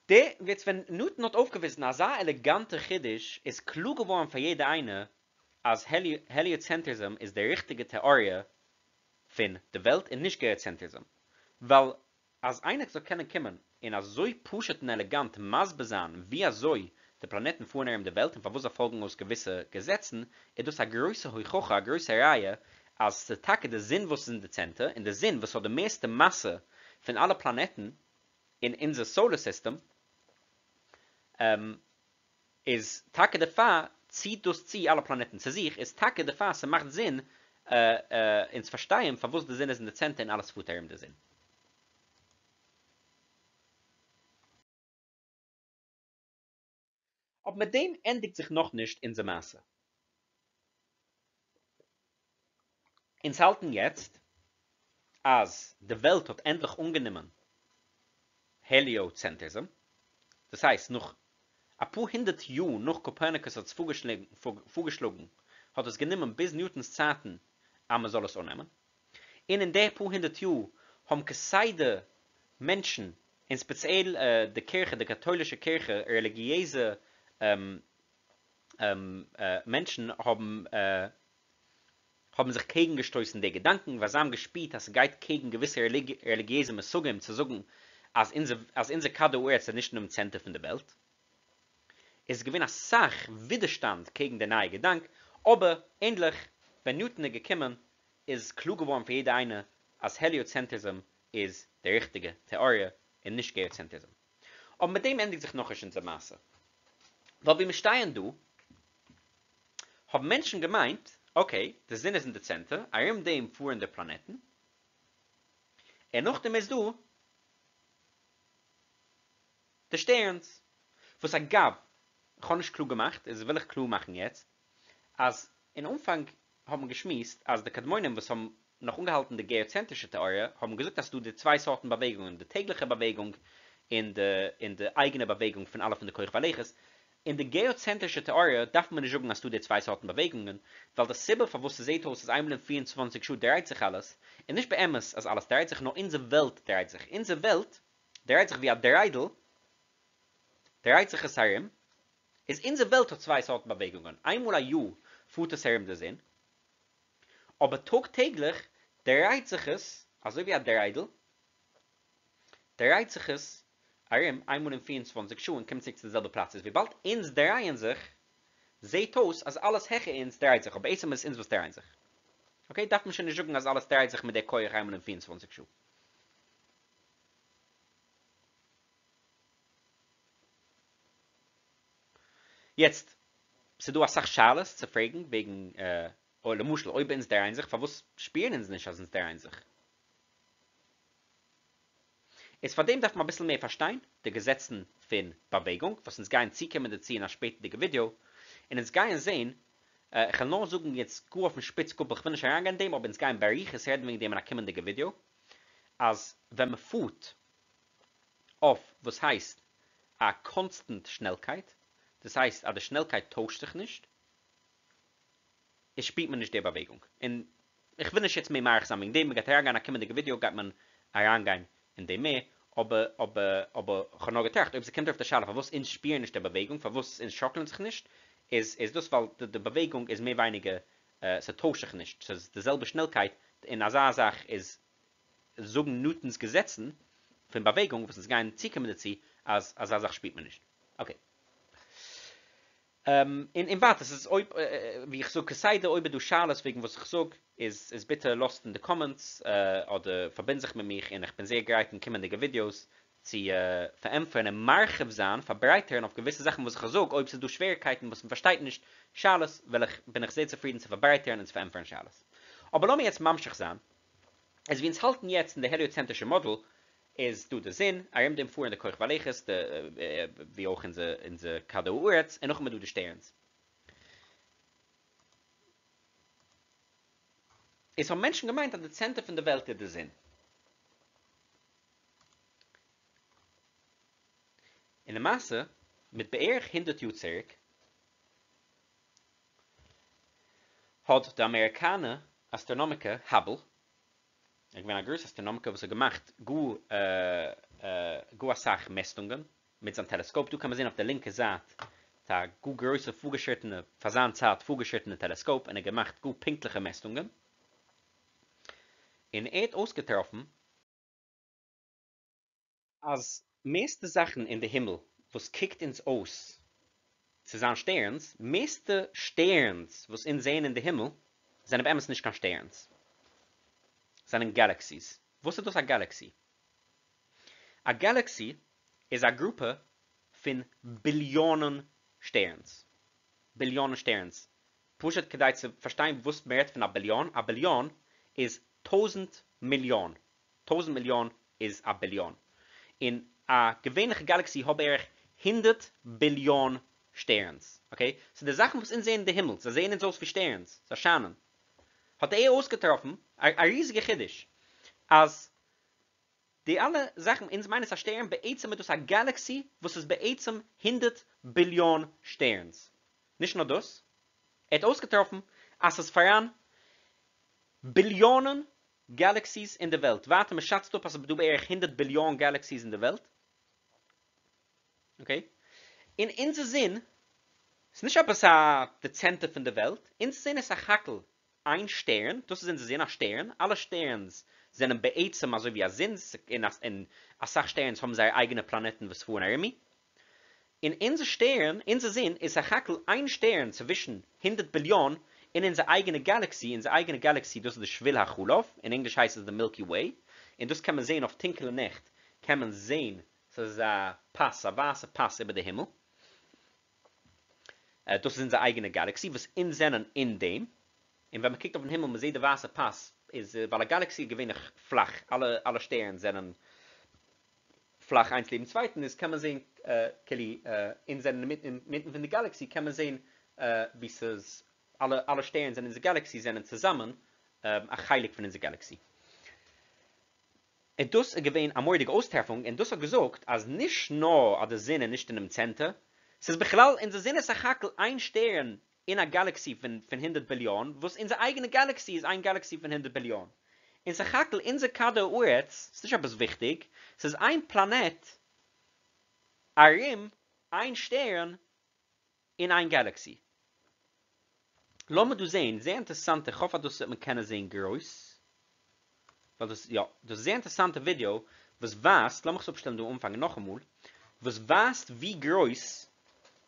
די יעצט ווען ניוטאן האט אויפגעוויזן אזא עלעגאנטע חידוש איז קלאר געווארן פאר יעדער איינער אז העליאצענטריזם איז די ריכטיגע טעאריע פון די וועלט און נישט געאצענטריזם, ווייל אז איינער זאל קענען קומען און אזוי פשוט און עלעגאנט מסביר זיין ווי אזוי די פלאנעטן פארן ארום די וועלט און פארוואס זיי פאלגן אויס געוויסע געזעצן, איז דאס א גרויסע הוכחה, א גרויסע ראיה, אז ס'איז טאקע די זון וואס איז אין די צענטער, און די זון וואס האט די מערסטע מאסע פון אלע פלאנעטן אין אונזער סאלער סיסטעם, איז טאקע דערפאר ציט דאס צו אלע פלאנעטן צו זיך, איז טאקע דערפאר ס'מאכט זין אונז פארשטייען פארוואס די זון איז אין די צענטער און אלעס פארט ארום די זון. אבער מיט דעם ענדיגט זיך נאכנישט אונזער מעשה. אונז האלטן יעצט אז די וועלט האט ענדליך אנגענומען העליאצענטריזם, דאס הייסט נאך אפאר הונדערט יאר נאך קופערניקוס האט עס פארגעשלאגן האט עס גענומען ביז ניוטאן'ס צייטן אז מען זאל עס אננעמען, און אין די פאר הונדערט יאר האבן כסדר מענטשן, און ספעציעל די קירכע, די קאטוילישע קירכע, רעליגיעזע מענטשן האבן האבן זיך קעגן געשטויסן די געדאנקען ווייל זיי האבן געשפירט אז ס'גייט קעגן געוויסע רעליגיעזע מושגים צו זאגן אז אונזער אז אונזער כדור הארץ איז נישט אינעם צענטער פון די וועלט. איז געווען אסאך ווידערשטאנד קעגן די נייע געדאנק, אבער ענדליך ווען ניוטאן איז געקומען איז קלאר געווארן פאר יעדער איינער אז העליאצענטריזם איז די ריכטיגע טעאריע און נישט געאצענטריזם. אבער מיט דעם ענדיגט זיך נאכנישט אונזער מעשה. ווייל ווי מיר שטייען דא, האבן מענטשן געמיינט, אקעי, די זון איז אין די צענטער, ארום דעם פארן די פלאנעטן, און נאכדעם איז דא די שטערנס. וואס אגב, כ'האב נישט קלאר געמאכט, איז וויל איך קלאר מאכן יעצט, אז אין אנפאנג האט מען געשמועסט אז די קדמונים וואס האבן נאך אנגעהאלטן די געאצענטרישע טעאריע האבן געזאגט אז ס'דא די צוויי סארטן באוועגונגען, די טעגליכע באוועגונג און די און די אייגענע באוועגונג פון אלע פון די כוכבי הלכת. אין די געאצענטרישע טעאריע דארף מען נישט זאגן אז ס'דא די צוויי סארטן באוועגונגען, ווייל די סיבה פארוואס ס'זעט אויס אז איינמאל אין 24 שעה דרייט זיך אלעס, איז נישט באמת אז אלעס דרייט זיך נאר אונזער וועלט דרייט זיך, אונזער וועלט דרייט זיך ווי א דריידל דרייט זיך עס ארום, איז אונזער וועלט האט צוויי סארטן באוועגונגען, איינמאל א יאר פארט עס ארום די זון, אבער טאג טעגליך דרייט זיך עס, אזוי ווי א דריידל, דרייט זיך עס ארום איינמאל אין 24 שעה און קומט צוריק צו די זעלבע פלאץ, איז וויבאלד אונז דרייען זיך, זעהט אויס אז אלעס העכער אונז דרייט זיך, אבער בעצם איז עס אונז וואס דרייען זיך. אקעי, דארף מען שוין נישט זאגן אז אלעס דרייט זיך מיט די כח איינמאל אין 24 שעה. יעצט, ס'דא אסאך שאלות צו פרעגן וועגן, למשל אויב אונז דרייען זיך, פארוואס שפירן אונז נישט אז אונז דרייען זיך? איז פאר דעם דארף מען אביסל מער פארשטיין די געזעצן פון באוועגונג, וואס אונז גייען צוקומען דערצו אין א שפעטערדיגע ווידיאו, און אונז גייען זען. כ'וועל נאר זאגן יעצט גאר אויפן שפיץ גאפל, כ'וויל נישט אריינגיין אין דעם, אבער אונז גייען באריכות רעדן וועגן דעם אין א קומענדיגע ווידיאו, אז ווען מ'פארט אויף וואס הייסט א קאנסטענט שנעלקייט, דאס הייסט אז די שנעלקייט טוישט זיך נישט, איז שפירט מען נישט די באוועגונג, און איך וויל נישט יעצט מער מאריך זיין וועגן דעם, מ'גייט אריינגיין אין א קומענדיגע ווידיאו גייט מען אריינגיין אין דעם מער, אבער אבער אבער כ'האב נאר געטראכט אויב ס'קומט ארויף די שאלה פארוואס אונז שפירן נישט די באוועגונג, פארוואס אונז שאקלען זיך נישט, איז איז דאס ווייל די באוועגונג איז מער ווייניגער ס'טוישט זיך נישט, ס'איז די זעלבע שנעלקייט, און אזא זאך איז זאגן ניוטאן'ס געזעצן פון באוועגונג וואס אונז גייען צוקומען דערצו אז אזא זאך שפירט מען נישט. אקעי. און און ווייטער, ס'איז אויב, ווי איך זאג כסדר, אויב איז דא שאלות וועגן וואס איך זאג, איז איז ביטע לאזט אין די קאמענטס, אדער פארבינד זיך מיט מיך, און איך בין זייער גרייט אין קומענדיגע ווידיאוס צו פארענטפערן און מרחיב זיין, פארברייטערן אויף געוויסע זאכן וואס איך זאג, אויב ס'איז דא שוועריגקייטן וואס מ'פארשטייט נישט, שאלות, וועל איך, בין איך זייער צופרידן צו פארברייטערן און צו פארענטפערן שאלות. אבער לאמיר יעצט ממשיך זיין. איז ווי אונז האלטן יעצט אין די העליאצענטרישע מאדעל, איז דא די זון, ארום דעם פארן די כוכבי הלכת, די ווי אויך אונזער אונזער כדור הארץ, און נאכדעם איז דא די שטערנס. איז האבן מענטשן געמיינט אז די צענטער פון די וועלט איז די זון. און למעשה, מיט בערך הונדרעט יאר צוריק, האט די אמעריקאנע אסטראנאמיקער האבל, ער איז געווען א גרויסע אסטראנאמיקער וואס האט געמאכט גאר גאר אסאך מעסטונגען מיט זיין טעלעסקאופ, דא קען מען זען אויף די לינקע זייט א גאר גרויסע פארגעשריטענע, פאר זיין צייט פארגעשריטענע טעלעסקאופ, און ער האט געמאכט גאר פונקטליכע מעסטונגען, און ער האט אויסגעטראפן, אז מערסטע זאכן אין די הימל וואס קוקט אונז אויס צו זיין שטערנס, מערסטע שטערנס וואס אונז זעען אין די הימל זענען באמת נישט קיין שטערנס, זענען געלעקסיס. וואס איז דאס א געלעקסי? א געלעקסי איז א גרופע פון ביליאנען שטערנס. ביליאנען שטערנס. פשוט כדי צו פארשטיין וואס מען רעדט פון א ביליאן, א ביליאן איז טויזנט מיליאן. טויזנט מיליאן איז א ביליאן, און א געווענליכע גאלאקסי האט בערך הונדרעט ביליאן שטערנס, אקעי? סאו די זאכן וואס אונז זעען אין די הימל, זיי זעען אונז אויס ווי שטערנס, זיי שיינען. האט ער אויסגעטראפן א ריזיגע חידוש, אז די אלע זאכן, אונז מיינען עס א שטערן, בעצם איז דאס א גאלאקסי וואס איז בעצם הונדרעט ביליאן שטערנס. נישט נאר דאס, ער האט אויסגעטראפן אז ס'איז פאראן ביליאנען געלעקסיס אין די וועלט, ווייטער מען שאצט אפ אז ס'איז דא בערך הונדרעט ביליאן געלעקסיס אין די וועלט, אקעי, און אונזער זון איז נישט עפעס א די צענטער פון די וועלט, אונזער זון איז סך הכל איין שטערן, דאס איז אונזער זון א שטערן, אלע שטערנס זענען בעצם אזוי ווי א זון, און אסאך שטערנס האבן זייער אייגענע פלאנעטן וואס פארן ארום איר. און אונזער שטערן, אונזער זון, איז סך הכל איין שטערן צווישן הונדרעט ביליאן אין אונזער אייגענע גאלאקסי, אונזער אייגענע גאלאקסי דאס איז די שביל החלב, אין ענגליש הייסט עס די מילקי וועי, און דאס קען מען זען אויף טונקעלע נעכט קען מען זען ס'איז א פאס, א ווייסע פאס איבער די הימל, דאס איז אונזער אייגענע גאלאקסי וואס אונז זענען אין דעם, און ווען מען קוקט אויפן הימל מען זעט די ווייסע פאס איז ווייל א גאלאקסי איז געווענליך פלאך, אלע אלע שטערנס זענען פלאך איינס לעבן צווייטן איז קען מען זעהן כאילו אונז זענען אינמיטן פון די גאלאקסי קען מען זעהן ווי ס'איז אלע אלע שטערנס אין אונזער גאלאקסי זענען צוזאמען א חלק פון אונזער גאלאקסי. און דאס איז געווען א מורא'דיגע אויסטרעפונג און דאס האט געזאגט אז נישט נאר אז די זון איז נישט אינעם צענטער, ס'איז בכלל אונזער זון איז סך הכל איין שטערן אין א גאלאקסי פון פון הונדרעט ביליאן, וואס אונזער אייגענע גאלאקסי איז איין גאלאקסי פון הונדרעט ביליאן. און סך הכל אונזער כדור הארץ, ס'איז נישט עפעס וויכטיג, ס'איז איין פלאנעט ארום איין שטערן אין איין גאלאקסי. לאמיר דא זעהן, זייער אינטערעסאנט, איך האף אז דאס וועט מען קענען זעהן גרויס. ווייל דאס יא, דאס איז זייער אינטערעסאנטע ווידיאו וואס ווייזט, לאמיך עס אפשטעלן דא אנפאנגען נאכאמאל, וואס ווייזט ווי גרויס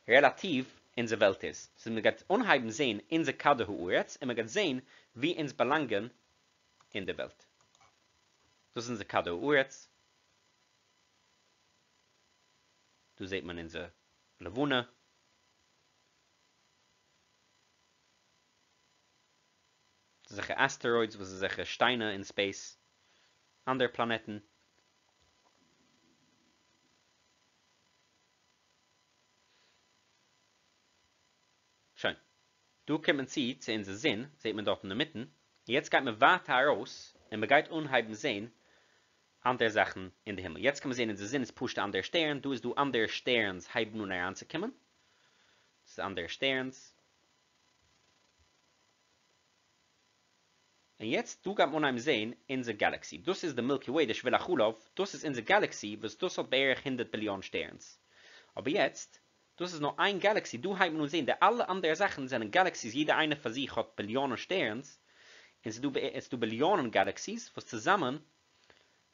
רעלאטיוו אונזער וועלט איז. סאו מען גייט אנהייבן זעהן אונזער כדור הארץ און מען גייט זעהן ווי אונז באלאנגען אין די וועלט. דאס איז אונזער כדור הארץ. דא זעהט מען אונזער לבנה. אזעלכע אסטערוידס וואס איז אזעלכע שטיינער אין ספעיס, אנדערע פלאנעטן. שוין. דא קומט מען צו צו אונזער זון, זעט מען דארט אינמיטן, און יעצט גייט מען ווייטער ארויס און מען גייט אנהייבן זען אנדערע זאכן אין די הימל. יעצט קען מען זען אונזער זון איז פשוט א אנדערע שטערן, דא איז דא אנדערע שטערנס הייבן אן אריינצוקומען, דאס איז אנדערע שטערנס. און יעצט דא גייט מען אנהייבן זעהן אונזער געלעקסי, דאס איז די מילקי וועי, די שביל החלב, דאס איז אונזער געלעקסי וואס דאס האט בערך הונדרעט ביליאן שטערנס, אבער יעצט דאס איז נאר איין געלעקסי, דא הייבט מען אן זעהן די אלע אנדערע זאכן זענען געלעקסיס יעדע איינע פאר זיך האט ביליאנען שטערנס, און ס'איז דא עס איז דא ביליאנען געלעקסיס וואס צוזאמען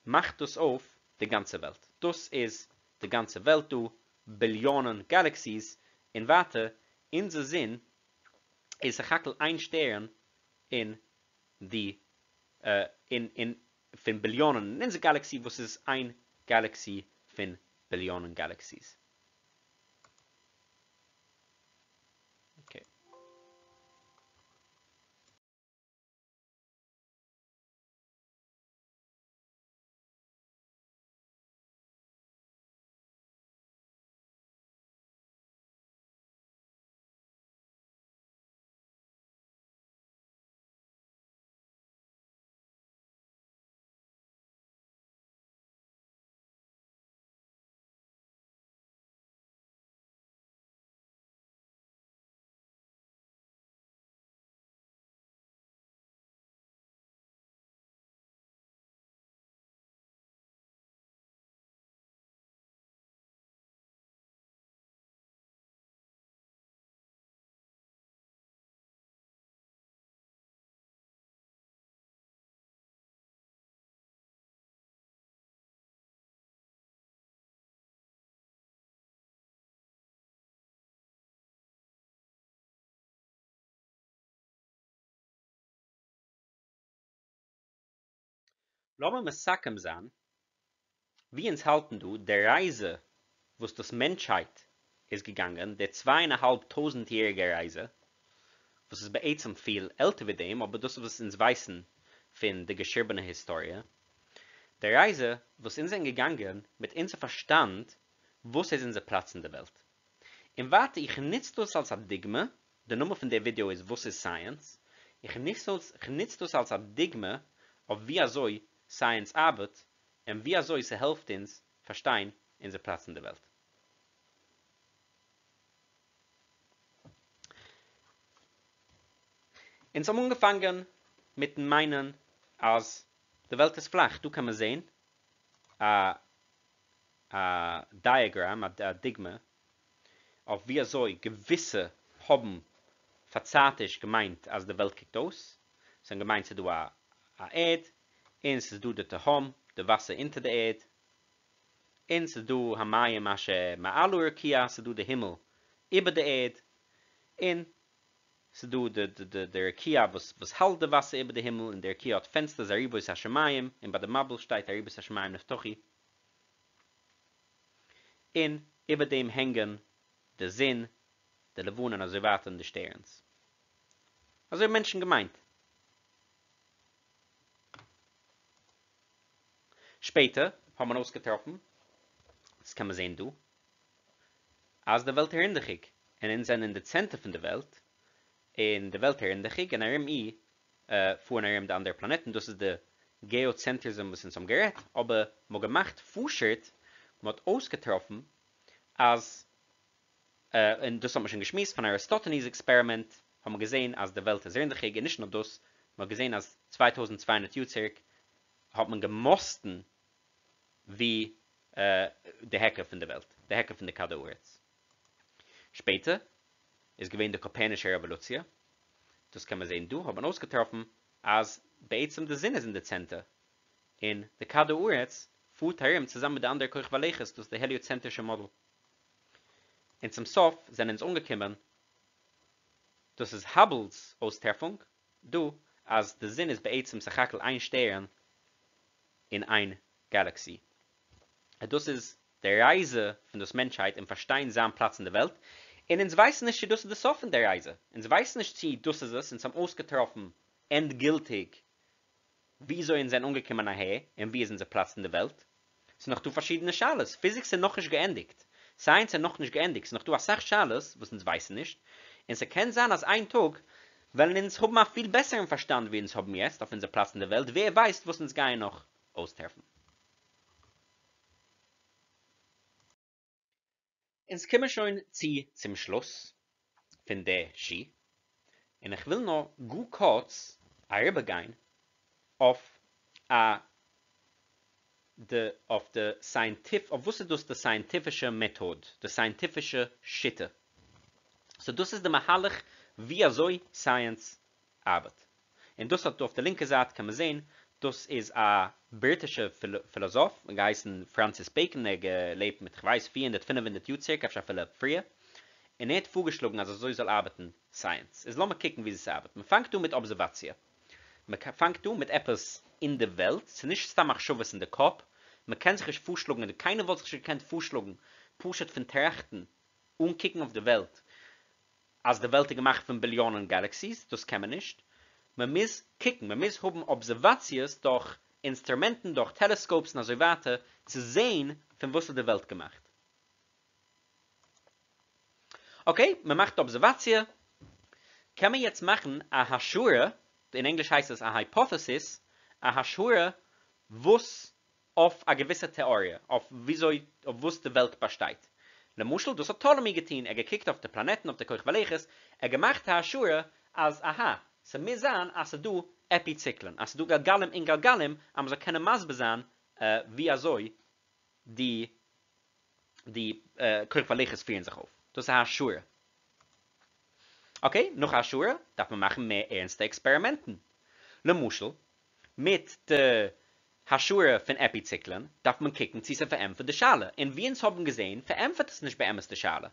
מאכט דאס אויף די גאנצע וועלט, דאס איז די גאנצע וועלט דא, ביליאנען געלעקסיס, און ווייטער אונזער זון איז סך הכל איין שטערן אין די אין אין פון ביליאנען אין אונזער גאלאקסי וואס איז איין גאלאקסי פון ביליאנען גאלאקסיס. אקעי. לאמיר מסכם זיין ווי אונז האלטן דא, די רייזע וואס דאס מענטשהייט איז געגאנגען, די צוויי און א האלב טויזנט יעריגע רייזע, וואס איז בעצם פיל עלטער ווי דעם, אבער דאס איז וואס אונז ווייסן פון די געשריבענע היסטאריע, די רייזע וואס אונז זענען געגאנגען מיט אונזער פארשטאנד וואס איז אונזער פלאץ אין די וועלט. און ווייטער, איך נוץ דאס אלס א דוגמא, די נאמען פון די ווידעא איז וואס איז סייענס, איך נוץ דאס אלס א דוגמא אויף ווי אזוי סייענס ארבעט, און ווי אזוי ס'העלפט אונז פארשטיין אונזער פלאץ אין די וועלט. אונז האבן אנגעפאנגען מיטן מיינען אז די וועלט איז פלאך, דא קען מען זען א א דייעגראם, א דוגמא, אויף ווי אזוי געוויסע האבן פארצייטיש געמיינט אז די וועלט קוקט אויס, זיי האבן געמיינט ס'איז דא א א ערד, און ס'איז דא די תהום, די וואסער אונטער די ערד, און ס'איז דא המים אשר מעל הרקיע, ס'איז דא די הימל איבער די ערד, און ס'איז דא די די די רקיע וואס וואס האלט די וואסער איבער די הימל, און די רקיע האט פענסטערס ארובות השמים, און ביי די מבול שטייט ארובות השמים נפתחו, און איבער דעם הענגען די זון, די לבנה און אזוי ווייטער און די שטערנס. אזוי האבן מענטשן געמיינט. שפעטער האט מען אויסגעטראפן, דאס קען מען זען דא, אז די וועלט איז רינדעכיג, און אונז זענען אין די צענטער פון די וועלט, און די וועלט איז רינדעכיג, און ארום איר פארן ארום די אנדערע פלאנעטן, דאס איז די געאצענטריזם וואס אונז האבן גערעדט, אבער מ'האט געמאכט פארשריט, מ'האט אויסגעטראפן אז, און דאס האט מען שוין געשמועסט פון אריסטוטעניס עקספערימענט, האט מען געזען אז די וועלט איז רינדעכיג, און נישט נאר דאס, מ'האט געזען אז 2200 יאר צוריק האט מען געמאסטן ווי די העכער פון די וועלט, די העכער פון די כדור הארץ. שפעטער איז געווען די קאפערנישע רעוואלוציע, דאס קען מען זען דא, האט מען אויסגעטראפן אז בעצם די זון איז אין די צענטער, און די כדור הארץ פארט ארום צוזאמען מיט די אנדערע כוכבי לכת, דאס איז די העליאצענטרישע מאדעל. און צום סוף זענען אונז אנגעקומען, דאס איז האבל'ס אויסטרעפונג דא, אז די זון איז בעצם סך הכל איין שטערן אין איין גאלאקסי. דאס איז די רייזע פון דאס מענטשהייט אין פארשטיין זיין פלאץ אין די וועלט, און אונז ווייסן נישט צו דאס איז די סוף פון די רייזע, אונז ווייסן נישט צו דאס איז עס, אונז האבן אויסגעטראפן ענדגילטיג וויאזוי אונז זענען אנגעקומען אהער און וואו איז אונזער פלאץ אין די וועלט. ס'איז נאך דא פארשידענע שאלות, פיזיקס איז נאכנישט געענדיגט, סייענס איז נאכנישט געענדיגט, ס'איז נאך דא אסאך שאלות וואס אונז ווייסן נישט, און ס'קען זיין אז איין טאג וועלן אונז האבן א פיל בעסערן פארשטאנד ווי אונז האבן יעצט אויף אונזער פלאץ אין די וועלט, ווער ווייסט וואס אונז גייען נאך אויסטרעפן. אונז קומען שוין צו צום שלוס פון די שיעור, און איך וויל נאר גאר קורץ אריבערגיין אויף א די אויף די סייענטיפ אויף וואס איז דאס די סייענטיפישע מעטאד, די סייענטיפישע שיטה. סאו דאס איז די מהלך ווי אזוי סייענס ארבעט. און דאס האט דא אויף די לינקע זייט קען מען זען, דאס איז א בריטישע פילאזאף געהייסן פראנסיס בעיקאן, ער האט געלעבט מיט כ'ווייס 400 500 יאר צוריק אפשר אפילו פריער, און ער האט פארגעשלאגן אז אזוי זאל ארבעטן סייענס. איז לאמיר קוקן ווי עס ארבעט. מען פאנגט אן מיט אבזערוואציע. מען פאנגט אן מיט עפעס אין די וועלט, ס'איז נישט סתם מחשבות אין די קאפ, מען קען זיך נישט פארשלאגן, און קיינער וואלט זיך נישט געקענט פארשלאגן פשוט פון טראכטן אן קוקן אויף די וועלט אז די וועלט איז געמאכט פון ביליאנען געלעקסיס, דאס קען מען נישט, מען מוז קוקן, מען מוז האבן אבזערוואציעס דורך אינסטרומענטן, דורך טעלעסקאופס און אזוי ווייטער, צו זען פון וואס איז די וועלט געמאכט. אקעי, מען מאכט אבזערוואציע, קען מען יעצט מאכן א השערה, אין ענגליש הייסט עס א הייפאטעסיס, א השערה וואס אויף א געוויסע טעאריע אויף וויאזוי אויף וואס די וועלט באשטייט. למשל דאס האט טאלעמי געטון, ער האט געקוקט אויף די פלאנעטן אויף די כוכבי לכת, ער האט געמאכט א השערה אז אהא, ס'מוז זיין אז ס'דא עפי-ציקלען, אז ס'דא גלגלים אין גלגלים אז מ'זאל קענען מסביר זיין ווי אזוי די די כוכבי לכת פירן זיך אויף. דאס איז א השערה. אקעי, נאך א השערה דארף מען מאכן מער ערנסטע עקספערימענטן. למשל, מיט די השערה פון עפי-ציקלען דארף מען קוקן צי ס'פארענטפערט די שאלה, און ווי אונז האבן געזען פארענטפערט עס נישט באמת די שאלה,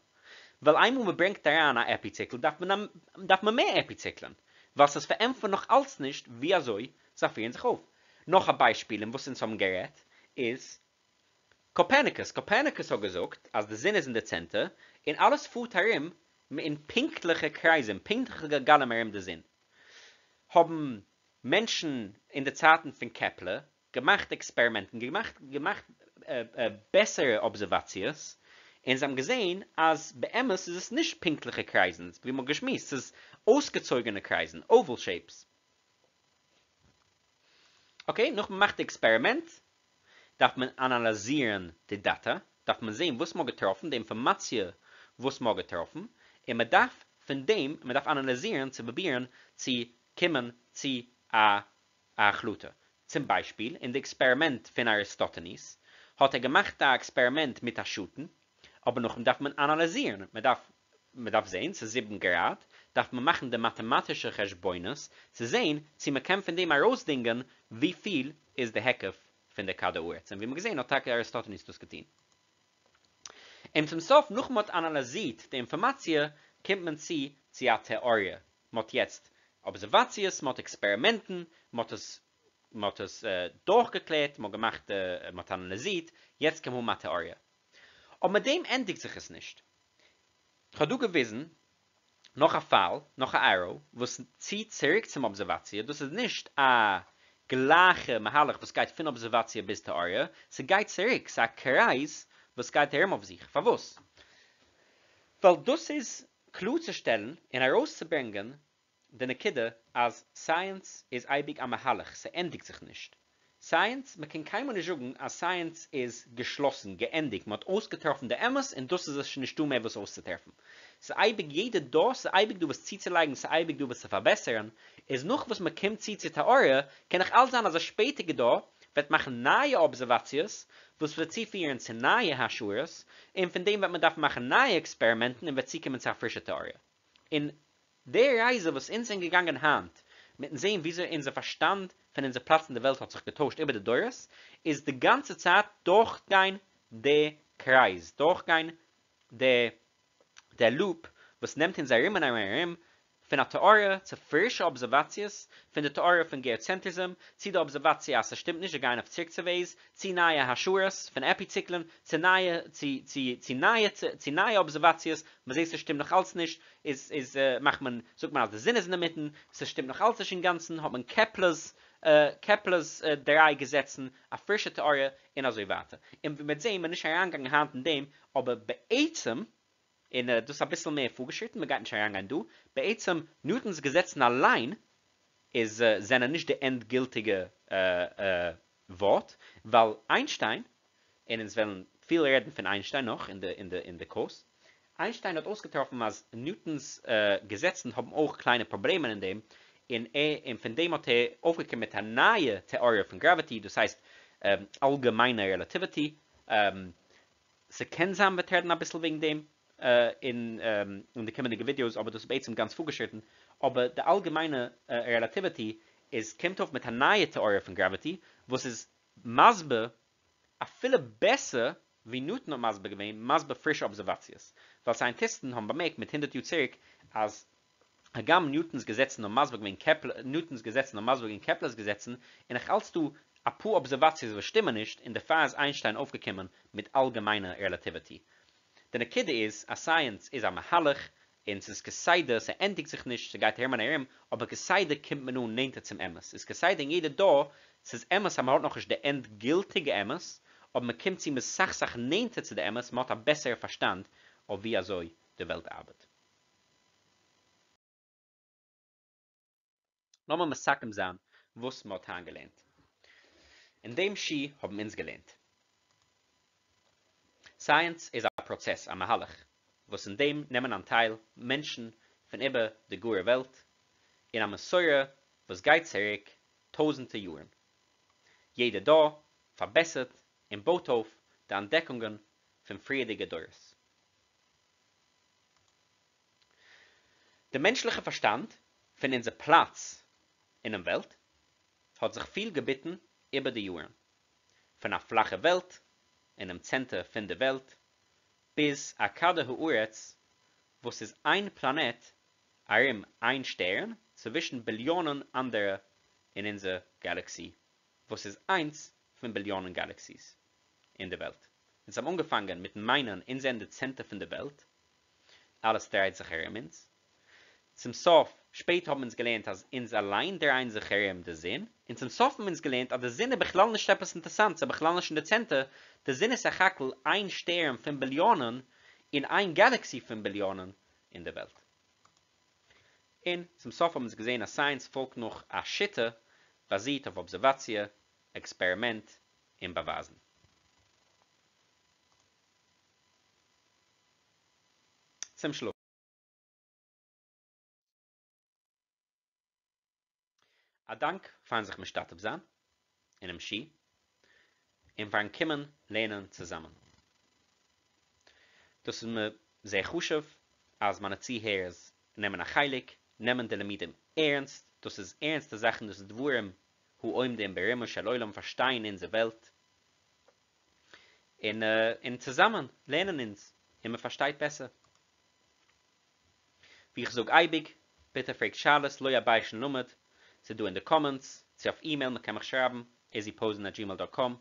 ווייל איינמאל מ'ברענגט אריין א עפי-ציקל דארף מען דארף מען מער עפי-ציקלען, ווייל ס'איז פארענטפערט נאך אלץ נישט ווי אזוי זיי פירן זיך אויף. נאך א ביישפיל אין וואס אונז האבן גערעדט איז קאפערניקוס, קאפערניקוס האט געזאגט אז די זון איז אין די צענטער און אלעס פארט ארום אין פונקטליכע קרייזן, פונקטליכע גלגלים ארום די זון. האבן מענטשן אין די צייטן פון קעפלער געמאכט עקספערימענטן, געמאכט געמאכט בעסערע אבזערוואציעס, און זיי האבן געזען אז באמת איז עס נישט פונקטליכע קרייזן, ווי מ'האט געשמועסט, ס'איז אויסגעצויגענע קרייזן, oval shapes. אקעי, נאך מ'מאכט די עקספערימענט, דארף מען אנאליזירן די דאטא, דארף מען זען וואס מ'האט געטראפן, די אינפארמאציע וואס מ'האט געטראפן, און מ'דארף פון דעם, מ'דארף אנאליזירן צו פרובירן צו קומען צו א א החלטה. צום ביישפיל, אין די עקספערימענט פון אריסטוטעניס, האט ער געמאכט א עקספערימענט מיט א שאטן, אבער נאכדעם דארף מען אנאליזירן, מ'דארף מ'דארף זען, ס'איז זיבן גראד, דארף מען מאכן די מאטעמאטישע חשבונות צו זען צו מ'קען פון דעם ארויסדינגען וויפיל איז די היקף פון די כדור הארץ, און ווי מ'האט געזען האט טאקע אריסטוטעניס דאס געטון. און צום סוף נאך מ'האט אנאליזירט די אינפארמאציע קומט מען צו צו א טעאריע, מ'האט יעצט אבזערוואציעס, מ'האט עקספערימענטן, מ'האט עס מ'האט עס דורכגעקלערט, מ'האט געמאכט מ'האט אנאליזירט, יעצט קען מען האבן א טעאריע. אבער מיט דעם ענדיגט זיך עס נישט. כ'האב דא געוויזן נאך א פייל, נאך א arrow, וואס ציט צוריק צום אבזערוואציע, דאס איז נישט א גלייכע מהלך וואס גייט פון אבזערוואציע ביז טעאריע, ס'גייט צוריק, ס'איז א קרייז וואס גייט ארום אויף זיך. פארוואס? ווייל דאס איז קלארצושטעלן און ארויסצוברענגען די נקודה אז סייענס איז אייביג א מהלך, ס'ענדיגט זיך נישט. סייענס, מ'קען קיינמאל נישט זאגן אז סייענס איז געשלאסן, געענדיגט, מ'האט אויסגעטראפן די אמת און דאס איז עס שוין נישטא מער וואס אויסצוטרעפן. ס'איז אייביג יעדע דור, ס'איז אייביג דא וואס צוצולייגן, ס'איז אייביג דא וואס צו פארבעסערן, איז נאך וואס מ'קומט צו צו טעאריע, קען נאך אלץ זיין אז א שפעטיגע דור וועט מאכן נייע אבזערוואציעס וואס וועט צופירן צו נייע השערות, און פון דעם וועט מען דארפן מאכן נייע עקספערימענטן און וועט צוקומען צו א פרישע טעאריע. און די רייזע וואס אונז זענען געגאנגען היינט, מיטן זען וויאזוי אונזער פארשטאנד פון אונזער פלאץ אין די וועלט האט זיך געטוישט איבער די דורות, איז די גאנצע צייט דורכגיין די קרייז, דורכגיין די די לופ וואס נעמט אונז ארום און ארום און ארום, פון א טעאריע צו פרישע אבזערוואציעס, פון די טעאריע פון געאצענטריזם, צו די אבזערוואציע אז ס'שטימט נישט זיי גייען אויף צוריקצווועגס, צו נייע השערות פון עפי-ציקלען, צו נייע צו צו צו נייע צו נייע אבזערוואציעס, מ'זעט ס'שטימט נאך אלץ נישט, איז איז מאכט מען זאגט מען אז די זון איז אינדערמיטן, ס'שטימט נאך אלץ נישט אינגאנצן, האט מען קעפלער'ס קעפלער'ס דריי געזעצן, א פרישע טעאריע, און אזוי ווייטער. און ווי מ'וועט זען, מ'איז נישט אריינגעגאנגען היינט אין דעם, אבער בעצם. און דאס איז אביסל מער פארגעשריטן, מ'גייט נישט אריינגיין דא. בעצם ניוטאן'ס געזעצן אליין איז זענען נישט די ענדגילטיגע ווארט, ווייל איינשטיין, און אונז וועלן פיל רעדן פון איינשטיין נאך אין די אין די אין די קורס, איינשטיין האט אויסגעטראפן אז ניוטאן'ס געזעצן האבן אויך קליינע פראבלעמען אין דעם, און ער און פון דעם האט ער אויפגעקומען מיט א נייע טעאריע פון גראוויטי, דאס הייסט אלגעמיינע רעלאטיוויטי. ס'קען זיין מ'וועט רעדן אביסל וועגן דעם אין אין די קומענדיגע ווידיאוס, אבער דאס איז בעצם גאנץ פארגעשריטן, אבער די אלגעמיינע רעלאטיוויטי איז קומט אויף מיט א נייע טעאריע פון גראוויטי וואס איז מסביר אפילו בעסער ווי ניוטאן האט מסביר געווען, מסביר פרישע אבזערוואציעס, ווייל סייענטיסטן האבן באמערקט מיט הונדערט יאר צוריק אז הגם ניוטאן'ס געזעצן האבן מסביר געווען קעפלער, ניוטאן'ס געזעצן האבן מסביר געווען קעפלער'ס געזעצן, איז נאך אלץ דא אפאר אבזערוואציעס וואס שטימען נישט, און דערפאר איז איינשטיין אויפגעקומען מיט אלגעמיינע רעלאטיוויטי. די נקודה איז אז סייענס איז א מהלך, און ס'איז כסדר, ס'ענדיגט זיך נישט, ס'גייט ארום און ארום, אבער כסדר קומט מען אן נענטער צום אמת, איז כסדר אין יעדע דור, ס'איז אמת אז מ'האט נאכנישט די ענדגילטיגע אמת, אבער מ'קומט צו מ'איז סאך סאך נענטער צו די אמת, מ'האט א בעסערע פארשטאנד אויף ווי אזוי די וועלט ארבעט. לאמיר מסכם זיין וואס מ'האט היינט געלערנט. אין דעם שיעור האבן אונז געלערנט. סייענס איז א פראצעס, א מהלך, וואס אין דעם נעמען אנטייל מענטשן פון איבער די גארער וועלט, אין א מסורה וואס גייט צוריק טויזנטער יארן. יעדע דור פארבעסערט און בויט אויף די אנטדעקונגען פון פריערדיגע דורות. די מענטשליכע פארשטאנד פון אונזער פלאץ אינעם וועלט האט זיך פיל געביטן איבער די יארן, פון א פלאכע וועלט אינעם צענטער פון די וועלט, ביז א כדור הארץ וואס איז איין פלאנעט ארום איין שטערן צווישן ביליאנען אנדערע אין אונזער גאלאקסי וואס איז איינס פון ביליאנען גאלאקסיס אין די וועלט. אונז האבן אנגעפאנגען מיטן מיינען אונז זענען די צענטער פון די וועלט, אלעס דרייט זיך ארום אונז. צום סוף, שפעטער האבן אונז געלערנט אז אונז אליין דרייען זיך ארום די זון, און צום סוף האבן אונז געלערנט אז די זון איז בכלל נישט עפעס אינטערסאנט, ס'איז בכלל נישט אין די צענטער, די זון איז סך הכל איין שטערן פון ביליאנען אין איין גאלאקסי פון ביליאנען אין די וועלט. און צום סוף האבן אונז געזען אז סייענס פאלגט נאך א שיטה באזירט אויף אבזערוואציע, עקספערימענט, און באווייזן. צום שלוס. א דאנק פארן זיך משתתף זיין אינעם שיעור, און פארן קומען לערנען צוזאמען. דאס איז מיר זייער חשוב אז מיינע צוהערערס נעמען א חלק, נעמען די לימודים ערנסט, דאס איז ערנסטע זאכן, דאס איז דברים העומדים ברומו של עולם, פארשטיין אונזער וועלט, און און צוזאמען לערנען אונז און מען פארשטייט בעסער. ווי איך זאג אייביג, ביטע פרעגט שאלות, לא הביישן למד, ס'איז דא אין די קאמענטס, צו אויף אימעיל, מען קען מיך שרייבן, izzyposen@gmail.com,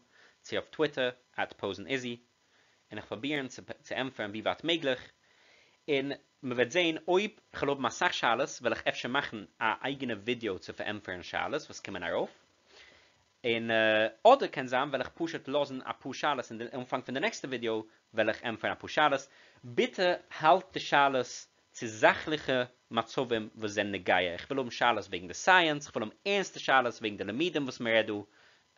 צו אויף טוויטער, @posenizzy, און איך פרובירן צו צו ענטפערן ווי ווייט מעגליך, און מען וועט זען אויב כ'וועל האבן אסאך שאלות וועל איך אפשר מאכן א אייגענע ווידיאו צו פארענטפערן שאלות וואס קומען ארויף, און אדער קען זיין וועל איך פשוט לאזן אפאר שאלות אין די אנפאנג פון די נעקסטע ווידיאו וועל איך ענטפערן אפאר שאלות, ביטע האלט די שאלות צו זאכליכע מצבים וואס זענען נוגע, איך וויל האבן שאלות וועגן די סייענס, איך וויל האבן ערנסטע שאלות וועגן די לימודים וואס מען רעדט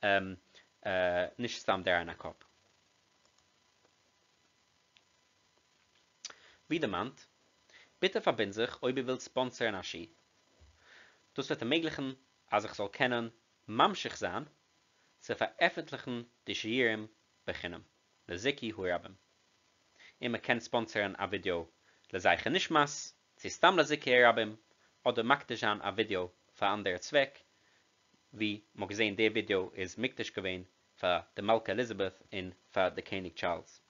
דא, נישט סתם דרייען א קאפ. ווי דערמאנט, ביטע פארבינד זיך אויב איר ווילט ספאנסערן א שיעור. דאס וועט ערמעגליכן אז איך זאל קענען ממשיך זיין צו פארעפנטליכן די שיעורים בחינם לזיכוי הרבים, און מען קען ספאנסערן א ווידעא לזכר נשמת, צו סתם לזיכוי הרבים, אדער מקדיש זיין א ווידעא פאר אנדערע צוועק, ווי מ'האט געזען די ווידעא איז מוקדש געווען פאר די מלכה עליזאבעט און פאר די קעניג טשארלס.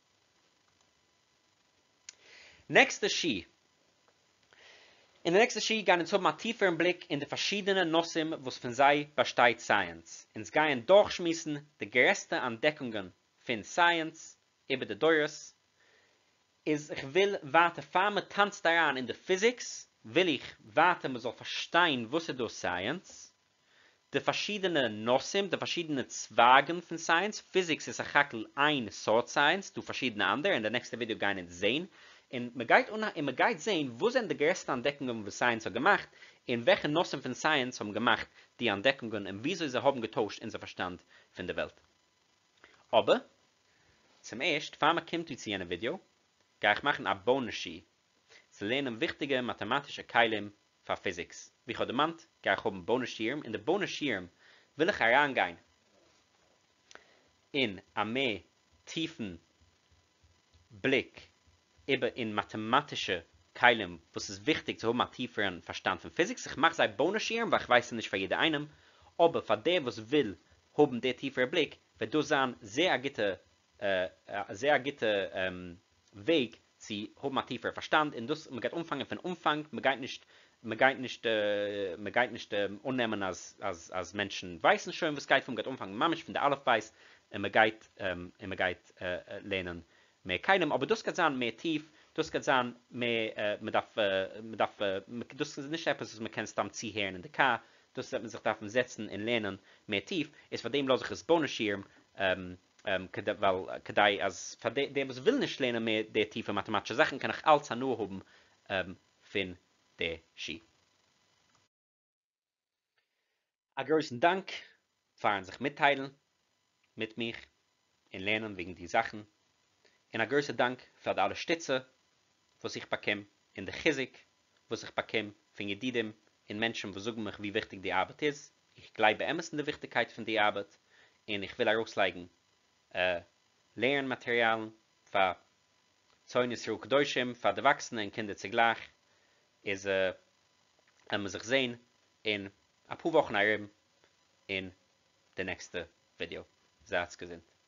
נעקסטע שיעור. אין די נעקסטע שיעור גייען אונז האבן א טיפערן בליק אין די פארשידענע נושאים וואס פון זיי באשטייט סייענס. אונז גייען דורכשמועסן די גרעסטע אנטדעקונגען פון סייענס איבער די דורות. איז איך וויל ווייטער פאר מען טאנצט אריין אין די פיזיקס וויל איך ווייטער מען זאל פארשטיין וואס איז דאס סייענס, די פארשידענע נושאים, די פארשידענע צווייגן פון סייענס, פיזיקס איז סך הכל איין סארט סייענס, ס'דא פארשידענע אנדערע, אין די נעקסטע ווידעא גייען אונז זעהן און מען גייט און מען גייט זען וואס זענען די גרעסטע אנטדעקונגען וואס סייענס האט געמאכט, און וועלכע נושאים פון סייענס האבן געמאכט די אנטדעקונגען און וויאזוי זיי האבן געטוישט אונזער פארשטאנד פון די וועלט. אבער צום ערשט, פאר מען קומט דא צו יענע ווידיאו, גיי איך מאכן א באנוס שיעור צו לערנען וויכטיגע מאטעמאטישע כלים פאר פיזיקס. ווי איך האב דערמאנט גיי איך האבן באנוס שיעורים, אין די באנוס שיעורים וויל איך אריינגיין אין א מער טיפן בליק איבער אין מאטעמאטישע כלים וואס איז וויכטיג צו האבן א טיפערן פארשטאנד פון פיזיקס, איך מאך זיי באנוס שיעורים ווייל איך ווייס ס'איז נישט פאר יעדער איינעם, אבער פאר דער וואס וויל האבן די טיפערע בליק וועט דאס זיין זייער א גוטע זייער א גוטע וועג צו האבן א טיפערע פארשטאנד, און דאס מ'גייט אנפאנגען פון אנפאנג, מ'גייט נישט מ'גייט נישט מ'גייט נישט אננעמען אז אז אז מענטשן ווייסן שוין וואס גייט פאר, מ'גייט אנפאנגען ממש פון די אלף בית, און מ'גייט און מ'גייט לערנען מער כלים, אבער דאס גייט זיין מער טיף, דאס גייט זיין מער מ'דארף מ'דארף דאס איז נישט עפעס וואס מ'קען סתם צוהערן אין די קאר, דאס וועט מען זיך דארפן זעצן און לערנען מער טיף, איז פארדעם לאז איך עס באנוס שיעורים, ווייל כדי אז פאר דער וואס וויל נישט לערנען מער די טיפע מאטעמאטישע זאכן קען נאך אלץ הנאה האבן פון די שיעור. א גרויסן דאנק פארן זיך מיטטיילן מיט מיך און לערנען וועגן די זאכן, און א גרויסע דאנק פאר די אלע שטיצע וואס איך באקום און די חיזוק וואס איך באקום פון ידידים און מענטשן וואס זאגן מיך ווי וויכטיג די ארבעט איז, איך גלייב באמת אין די וויכטיגקייט פון די ארבעט און איך וויל ארויסלייגן לערן מאטעריאלן פאר צאן ישראל קדושים פאר דערוואקסענע און קינדער צוגלייך, איז עמער זיך זעהן אין אפאר וואכן ארום אין די נעקסטע ווידיאו. זייטס געזונט.